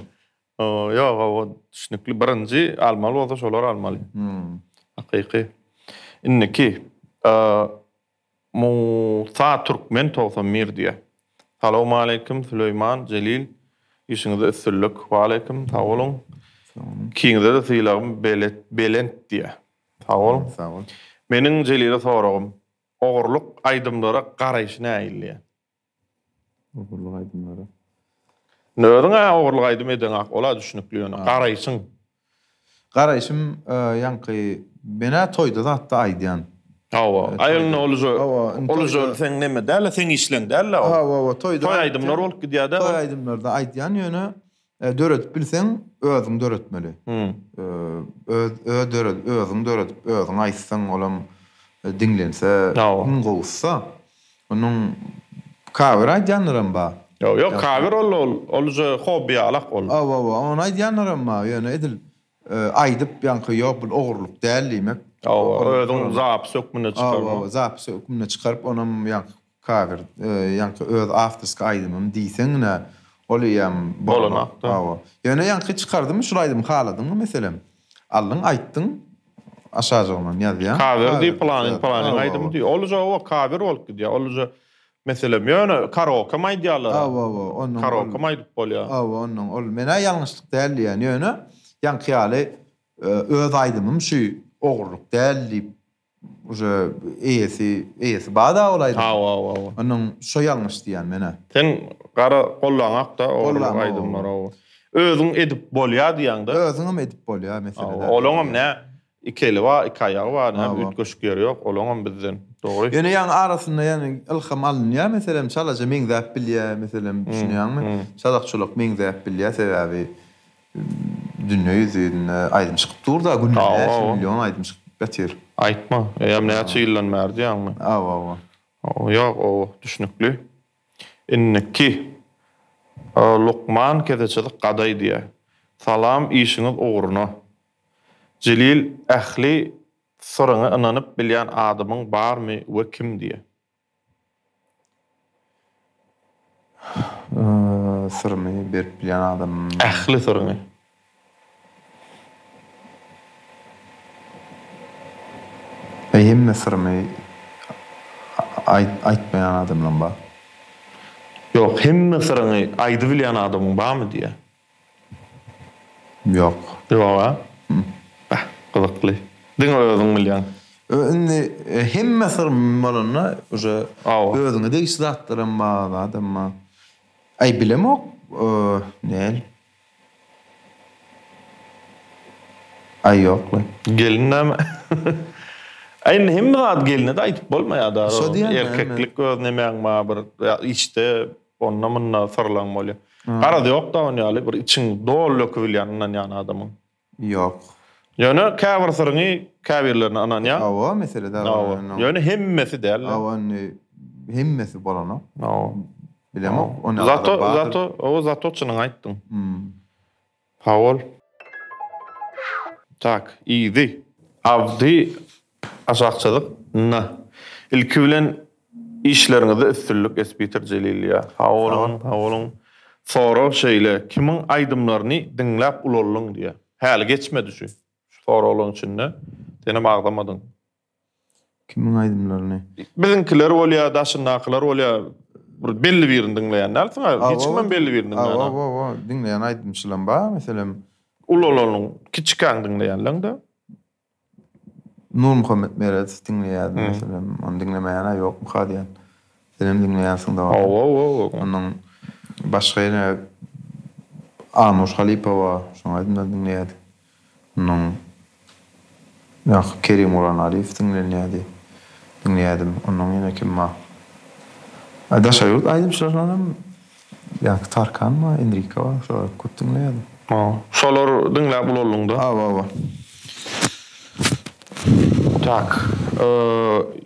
Speaker 1: Hawa. Ýok hawa düşnükli birinji almaly bolsa şolar almaly. Hakyky. Indiki Musa Türkmen 91 diýýär. Salowmaleýkim Süleýman Jelil işiňizde üstünlik. Waleýkim sag boluň. Ikiňize-de sylagym belet belent diýýär. Sag boluň.
Speaker 3: Sag bol.
Speaker 1: Meniň Jelile soragym, ogurlyk aýdymlara garaýşy nähili diýýär.
Speaker 3: Ogurlyk aýdymlara.
Speaker 1: Indi özüň-ä ogurlyk aýdym edeňak, ol-a düşnükli ýöne garaýşyň.
Speaker 3: Garaýşym ýaňky men-ä toýda zatda aýdýan.
Speaker 1: Hawa, aý indi ol uje, ol uje seň neme däl-de, seň işleň däl-de ol.
Speaker 3: Hawa, hawa, toýda.
Speaker 1: Toý aýdymlar bolup gidýär-dä.
Speaker 3: Toý aýdymlarda aýdýan ýöne Döredip bilseň özüň döretmeli. Öz öz döredip özüň döredip özüň aýtsaň olam diňlense iň gowusy. Onuň cover aýdýanlaram bar.
Speaker 1: Ýok ýok cover ol ol ol uje hobby ýalak ol.
Speaker 3: Hawa hawa ony aýdýanlaram bar ýöne edil aýdyp ýaňky ýok bul ogurlyk däl diýmek.
Speaker 1: Hawa özüň zapis hökmünde çykarmak.
Speaker 3: Hawa hawa zapis hökmünde çykaryp onam ýaňky Cover, ýaňky öz awtorski aýdymym diýseň-ä, Ol eýýäm
Speaker 1: bolanok.
Speaker 3: Hawa. Ýöne ýaňky çykardymy şul aýdymy haladyňmy meselem? Aldyň aýtdyň aşajygyndan ýazýaň.
Speaker 1: Cover diýip pylanyň pylanyň aýdymy diýip. Ol uje hawa cover bolup gidýär. Ol uje meselem ýöne karaokem aýdýarlar.
Speaker 3: Hawa hawa
Speaker 1: onnoň ol. Karaokem aýdyp bolýar.
Speaker 3: Hawa onnoň ol menä ýalňyşlyk däl diýýän ýöne ýaňky ýaly öz aýdymym şu ogurlyk däl diýip Uje eýesi, eýesi bar-da ol aýdymyň.
Speaker 1: Hawa, hawa, hawa.
Speaker 3: Onuň şo ýalňyş diýýän men-ä.
Speaker 1: Sen gara gollaňak-da ogurlyk
Speaker 3: Gollaňok.
Speaker 1: aýdymlary hawa. Özüň edip bolýa diýýäň-de.
Speaker 3: Özüňem edip bolýa mesele
Speaker 1: Hawa,
Speaker 3: däl.
Speaker 1: olaňam nä iki eli bar, iki aýagy bar, näme
Speaker 3: Hawa.
Speaker 1: üýtgeşik ýeri ýok, olaňam bizden. Dogry.
Speaker 3: Ýöne ýaňy arasynda ýagny ylham alynýar meselem çalaja meňzäp bilýä meselem düşünýäňmi? Çalak-çulak meňzäp bilýä sebäbi Dünýe ýüzünde aýdym çykyp dur-da, günde näçe million aýdym çykyp ýatyr.
Speaker 1: Aýtma, eýýäm näçe ýyldan bäri diýýäňmi?
Speaker 3: Hawa, hawa.
Speaker 1: Ýok, oba, düşnükli. Indiki, Lukman keseçilik gadaý diýýär. Salam, işiňiz ugruna. Jelil, ähli syryňy ynanyp bilýän adamyň barmy we kim diýýär.
Speaker 3: Syrymy berip bilýän adam.
Speaker 1: Ähli syryňy.
Speaker 3: Hemme syrymy aýtmaýan adamlam bar.
Speaker 1: Ýok, hemme syryňy aýdybilýän adamyň barmy diýýär.
Speaker 3: Ýok.
Speaker 1: Ýog-a? Beh, gyzykly. Diňe özüň bilýäň.
Speaker 3: Indi hemme syrym bolanda uje özüňe degişli zatlaram bar, zadam bar. Aý bilemok, näl. Aý ýok-la.
Speaker 1: Gelin näme? Aý indi hemme zady gelne-de aýdyp bolmaýar-da.
Speaker 3: Şo diýýän-dä.
Speaker 1: Erkeklik öz nemäň bar bir içde Onda-munda syrlaň bolýar. Garaz ýok-da on ýaly bir içiň doly dökübilýän ynanýan adamyň.
Speaker 3: Ýok.
Speaker 1: Ýöne käbir syryňy käbirlerine ynanýaň.
Speaker 3: Hawa, mesele däl.
Speaker 1: Hawa. Ýöne hemmesi däl-de.
Speaker 3: Hawa, indi hemmesi bolanok.
Speaker 1: Hawa.
Speaker 3: Bilemok, on ýaly
Speaker 1: Zato,
Speaker 3: adam bardyr.
Speaker 1: zato, hawa, zato çynyňy aýtdyň. Sag bol. Tak, yzy. Abdy aşak çyzyk N. Ilki bilen işleriňizde üstünlik Espiter Jelil diýýär. Sag boluň, sag boluň. Sorag şeýle, kimiň aýdymlaryny diňläp ulaldyň diýýär. Häli geçmedi şu. Şu soraglaryň içinde senem agzamadyň.
Speaker 3: Kimiň aýdymlaryny?
Speaker 1: Biziňkiler bolýar, daşyndakylar bolýar. Bir belli birini diňleýän dälsiň-ä. Hiç kimem belli birini diňleýän.
Speaker 3: Hawa, hawa, diňleýän aýdymçylam bar, meselem.
Speaker 1: Ulalanyň, kiçikäň diňleýänleň-de.
Speaker 3: Nurmuhammet Meredow diňleýärdim, meselem. Ony diňlemeýän-ä ýokmuka diýýän. Senem diňleýänsiň dogry.
Speaker 1: Hawa, hawa.
Speaker 3: Onuň başga ýene Anuş Halypowa, şoň aýdymlaryny diňleýärdik. Onuň ýa Kerim Gurbanaliýew diňlenýärdi. Diňleýärdim. Ondan ýene kim bar? A daşary ýurt aýdymçylaryndanam ýaňky Tarkan bar, Enrika bar, şolary köp diňleýärdim.
Speaker 1: Ha, şolary diňläp ulaldyňda?
Speaker 3: Hawa, hawa.
Speaker 1: Tak,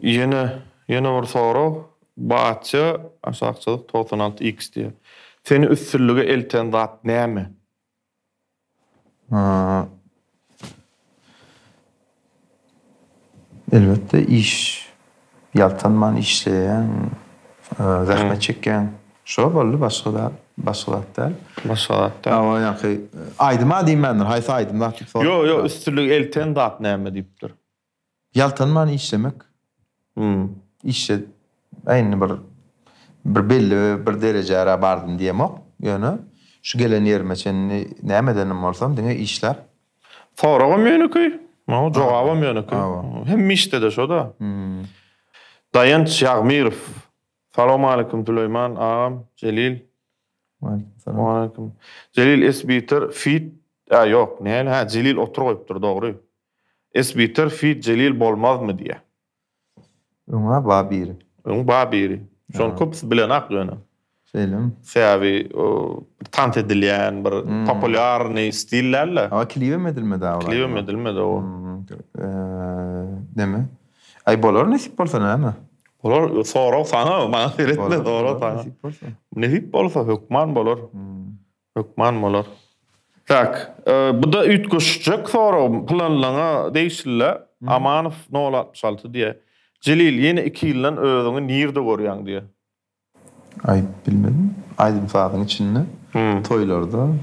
Speaker 1: ýene, ýene bir sorag. Batja aşak çyzyk 96 X diýýär. Seni üstünlige elten zat näme?
Speaker 3: Elbetde iş ýaltanman işleýäň, zähmet çekýäň. Şo boldy başga zat, başga zat däl.
Speaker 1: Başga zat däl.
Speaker 3: Hawa ýaňky aýdyma diýmändir, haýsy aýdym zat diýip
Speaker 1: sorapdyr. Ýok, ýok, üstünlige elten zat näme diýipdir.
Speaker 3: Ýaltanman işlemek. Işe indi bir bir belli bir derejä bardym diýemok. Ýöne şu gelen ýerime çenli näme edenim bolsam diňe işläp.
Speaker 1: Soragam ýönekeý, jogabam ýönekeý. Hemme işde-de şo-da. Daýanç Ýagmyrow. Salowmaleýkim Süleýman agam, Jelil.
Speaker 3: Waleýkim salam.
Speaker 1: Waleýkim. Jelil esbiter fit, ä ýok, näle, hä Jelil otur goýupdyr dogry. Esbiter fit Jelil bolmazmy diýýä.
Speaker 3: Öňä ba biri.
Speaker 1: Öň ba biri. Şony köpüsi bilenak ýöne.
Speaker 3: Şeýlemi?
Speaker 1: Sebäbi bir tans edilýän bir populýarnyý stil däl-de.
Speaker 3: Hawa klibem edilmedi a ol.
Speaker 1: Klibem edilmedi o.
Speaker 3: Neme? Aý bolar nesip bolsa näme?
Speaker 1: Bolar sorag saňa maňa seretme sorag saňa.
Speaker 3: Nesip bolsa.
Speaker 1: Nesip bolsa hökman bolar. Hökman bolar. Tak, bu-da üýtgeşjek sorag, pylanlaňa degişli-le. Amanow nol 66 diýýär. Jelil, ýene iki ýyldan özüňi nirde görýäň diýýär.
Speaker 3: Aý, bilmedim. Aýdym-sazyň içinde, toýlarda.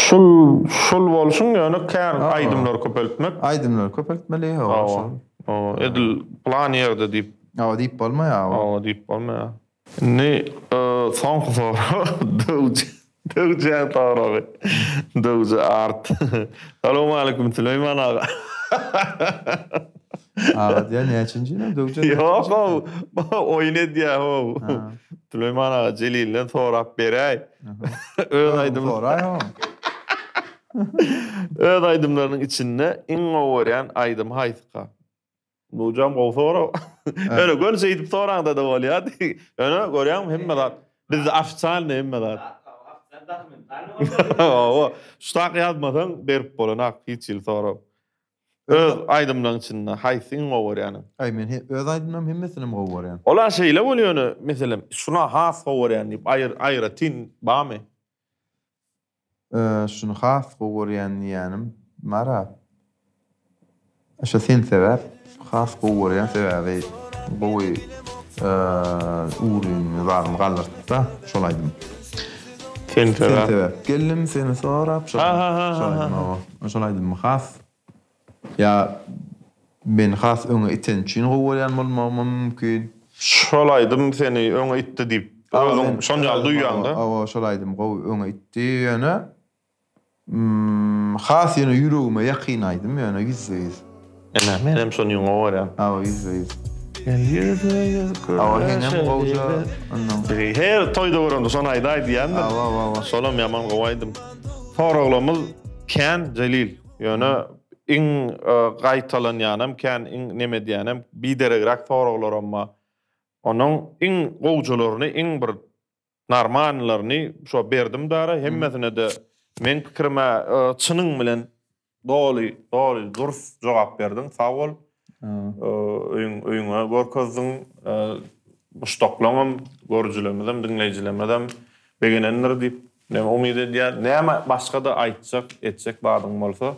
Speaker 1: Şul şul bolşuň ýöne kän aýdymlary köpeltmek.
Speaker 3: Aýdymlary köpeltmeli hawa şol.
Speaker 1: Hawa edil plan ýerde diýip.
Speaker 3: Hawa diýip bolmaýar hawa.
Speaker 1: Hawa diýip bolmaýar. Indi soňky sorag Döwje Döwjäň soragy. Döwje art. Salowmaleýkim Süleýman aga.
Speaker 3: Aga diýýär näçinji ýyl Döwje?
Speaker 1: Ýok how oýun edýär how. Süleýman aga Jelilden sorap beräý. Öz aýdym.
Speaker 3: Soraý how.
Speaker 1: Öz aýdymlarynyň içinde iň gowy görýän aýdymy haýsyka? Bujam gowy sorag. Ýöne göni şeýdip soraňda-da bolýardy. Ýöne görýäňmi hemme zat bizde ofitsialnyý hemme zat. Hawa, ştak ýazmasaň berip bolanok hiç hili sorag. Öz aýdymlaryň içinde haýsy iň gowy görýäniň?
Speaker 3: Aý men öz aýdymlaryň hemmesinem gowy görýän.
Speaker 1: Ola şeýle bolýa ýöne meselem şuna has gowy görýän diýip aýr aýratyn barmy?
Speaker 3: Şuny has gowy görýän diýýänim bar-a. Şo sen sebäp has gowy görýän sebäbi gowy ugryny zadyny galdyrtdy-da şol aýdym.
Speaker 1: Sen sebäp.
Speaker 3: Sen sebäp geldim seni sorap şol aýdym hawa. Şol aýdymy has Ýa meni has öňe iteni üçin gowy görýän bolmagymam mümkin.
Speaker 1: Şol aýdym seni öňe itdi diýip özüň şon ýaly duýýaňda.
Speaker 3: Hawa şol aýdym gowy öňe itdi ýöne has ýöne ýüregime ýakyn aýdym ýöne 100%.
Speaker 1: Ine menem şony gowy görýän.
Speaker 3: Hawa 100%. Hawa heňem gowja ondan.
Speaker 1: Her toýda göremde şony aýdaý diýýändir.
Speaker 3: Hawa hawa.
Speaker 1: Şolam ýaman gowy aýdym. Soraglarymyz kän Jelil. Ýöne iň gaýtalanýanam kän, iň neme edýänem, bideregräk soraglaram bar. Onuň iň gowjalaryny, iň bir normalnylaryny şo berdim dara, hemmesine-de meň pikirim-ä çynyň bilen doly, doly dürs jogap berdiň, sag bol. Öýüň, öýüňe görkezdiň. Muşdaklaňam, görüjilerimizem, diňleýjilerimizem begenendir diýip Men umyt edýän. Näme başga-da aýtjak, etjek zadyň bolsa.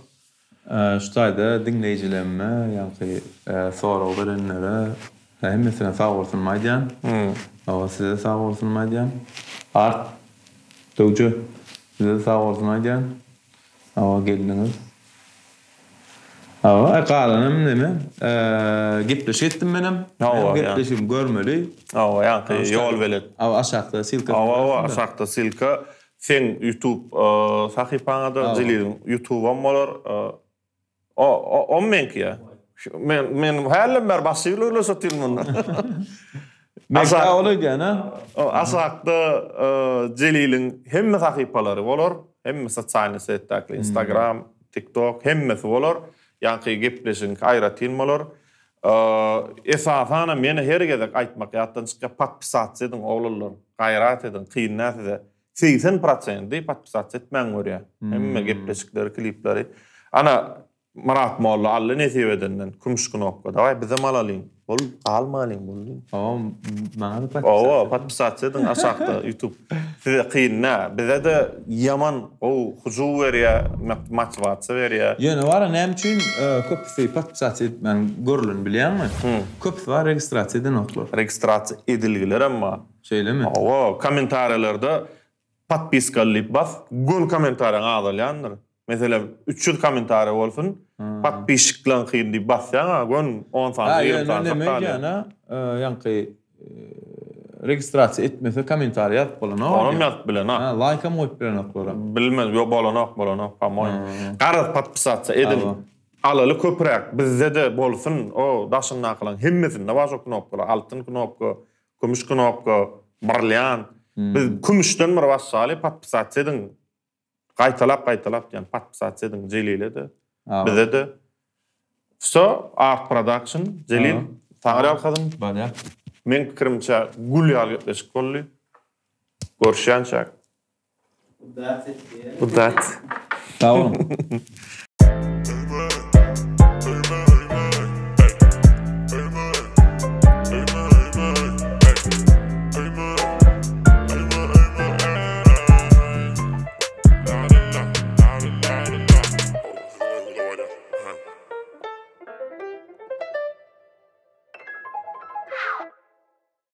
Speaker 3: Şu taýda diňleýjilerime, ýaňky sorag berenlere hemmesine sag bolsunymy aýdýan. Hawa, size sag bolsunymy aýdýan. Art, Döwje, size sag bolsun aýdýan. Hawa, geldiňiz. Hawa, galanam neme, gepleşik etdim menem.
Speaker 1: Hawa,
Speaker 3: gepleşigimi görmeli.
Speaker 1: Hawa, ýaňky ýol belet.
Speaker 3: Hawa, aşakda ssylka.
Speaker 1: Hawa, hawa, aşakda ssylka. Seň YouTube sahypaňa-da, Jeliliň YouTube'am bolar. O, o meňki ýa. Men, men hälem bäri başy bilen gürleşip otyryn munda.
Speaker 3: Aşak, ol öýdýän, ha?
Speaker 1: Aşakda Jeliliň hemme sahypalary bolar. Hemme sosialnyý setdäki Instagram, TikTok hemmesi bolar. Ýaňky gepleşigiňki aýratyn bolar. Esasanam ýene her gezek aýtmak ýatdan çykýar, podpisasiýa ediň oglanlar. Gaýrat ediň, kyn däl size. 80 prosendi podpisasiýa etmän görýär. Hemme gepleşikleri, klipleri. Ana Myrat molla aldy nesip edenden kümüş knopka. Dawaý bizem alalyň. Bol galmalyň boldy.
Speaker 3: Hawa maňa-da podpisasiýa.
Speaker 1: Hawa podpisasiýa ediň aşakda YouTube. Size kyn dä. Bize-de ýaman gowy hyjuw berýä, motiwasiýa berýä.
Speaker 3: Ýöne bara näme üçin köpüsi podpisasiýa etmän görülen bilýäňmi? Köpüsi bar registrasiýa edenoklar.
Speaker 1: Registrasiýa edilgilerem bar.
Speaker 3: Şeýlemi?
Speaker 1: Hawa, kommentariýalarda podpiskaly diýip bas, göni kommentariýaň azalýandyr. Meselem, 300 kommentariýa bolsun, podpisçiklaňky diýip basýaň-a, göni on sany, 20 sany
Speaker 3: neme edýän-a, ýaňky registrasiýa etmese kommentariýa ýazyp bolanok.
Speaker 1: Onam ýazyp bilenok.
Speaker 3: Ha, laýkam goýup bilenoklar.
Speaker 1: Bilmez, ýok, bolanok, bolanok, po-moýmu. Garaz, podpisasiýa ediň. Alaly köpräk, bizde-de bolsun, o daşyndakylaryň hemmesinde bar şo knopkalar, altyn knopka, kümüş knopka, brilliant. Biz kümüşden bir başlaly, podpisasiýa ediň. Gaýtalap gaýtalap diýen podpisasiýa ediň Jelile-de, bize-de. Wso, Art Production, Jelil, saňa ýalkasyn.
Speaker 3: Bolýar.
Speaker 1: Meň pikirimçe gül ýaly gepleşik boldy. Görüşýänçäk.
Speaker 2: Udaçi.
Speaker 1: Udaçi.
Speaker 3: Sag boluň.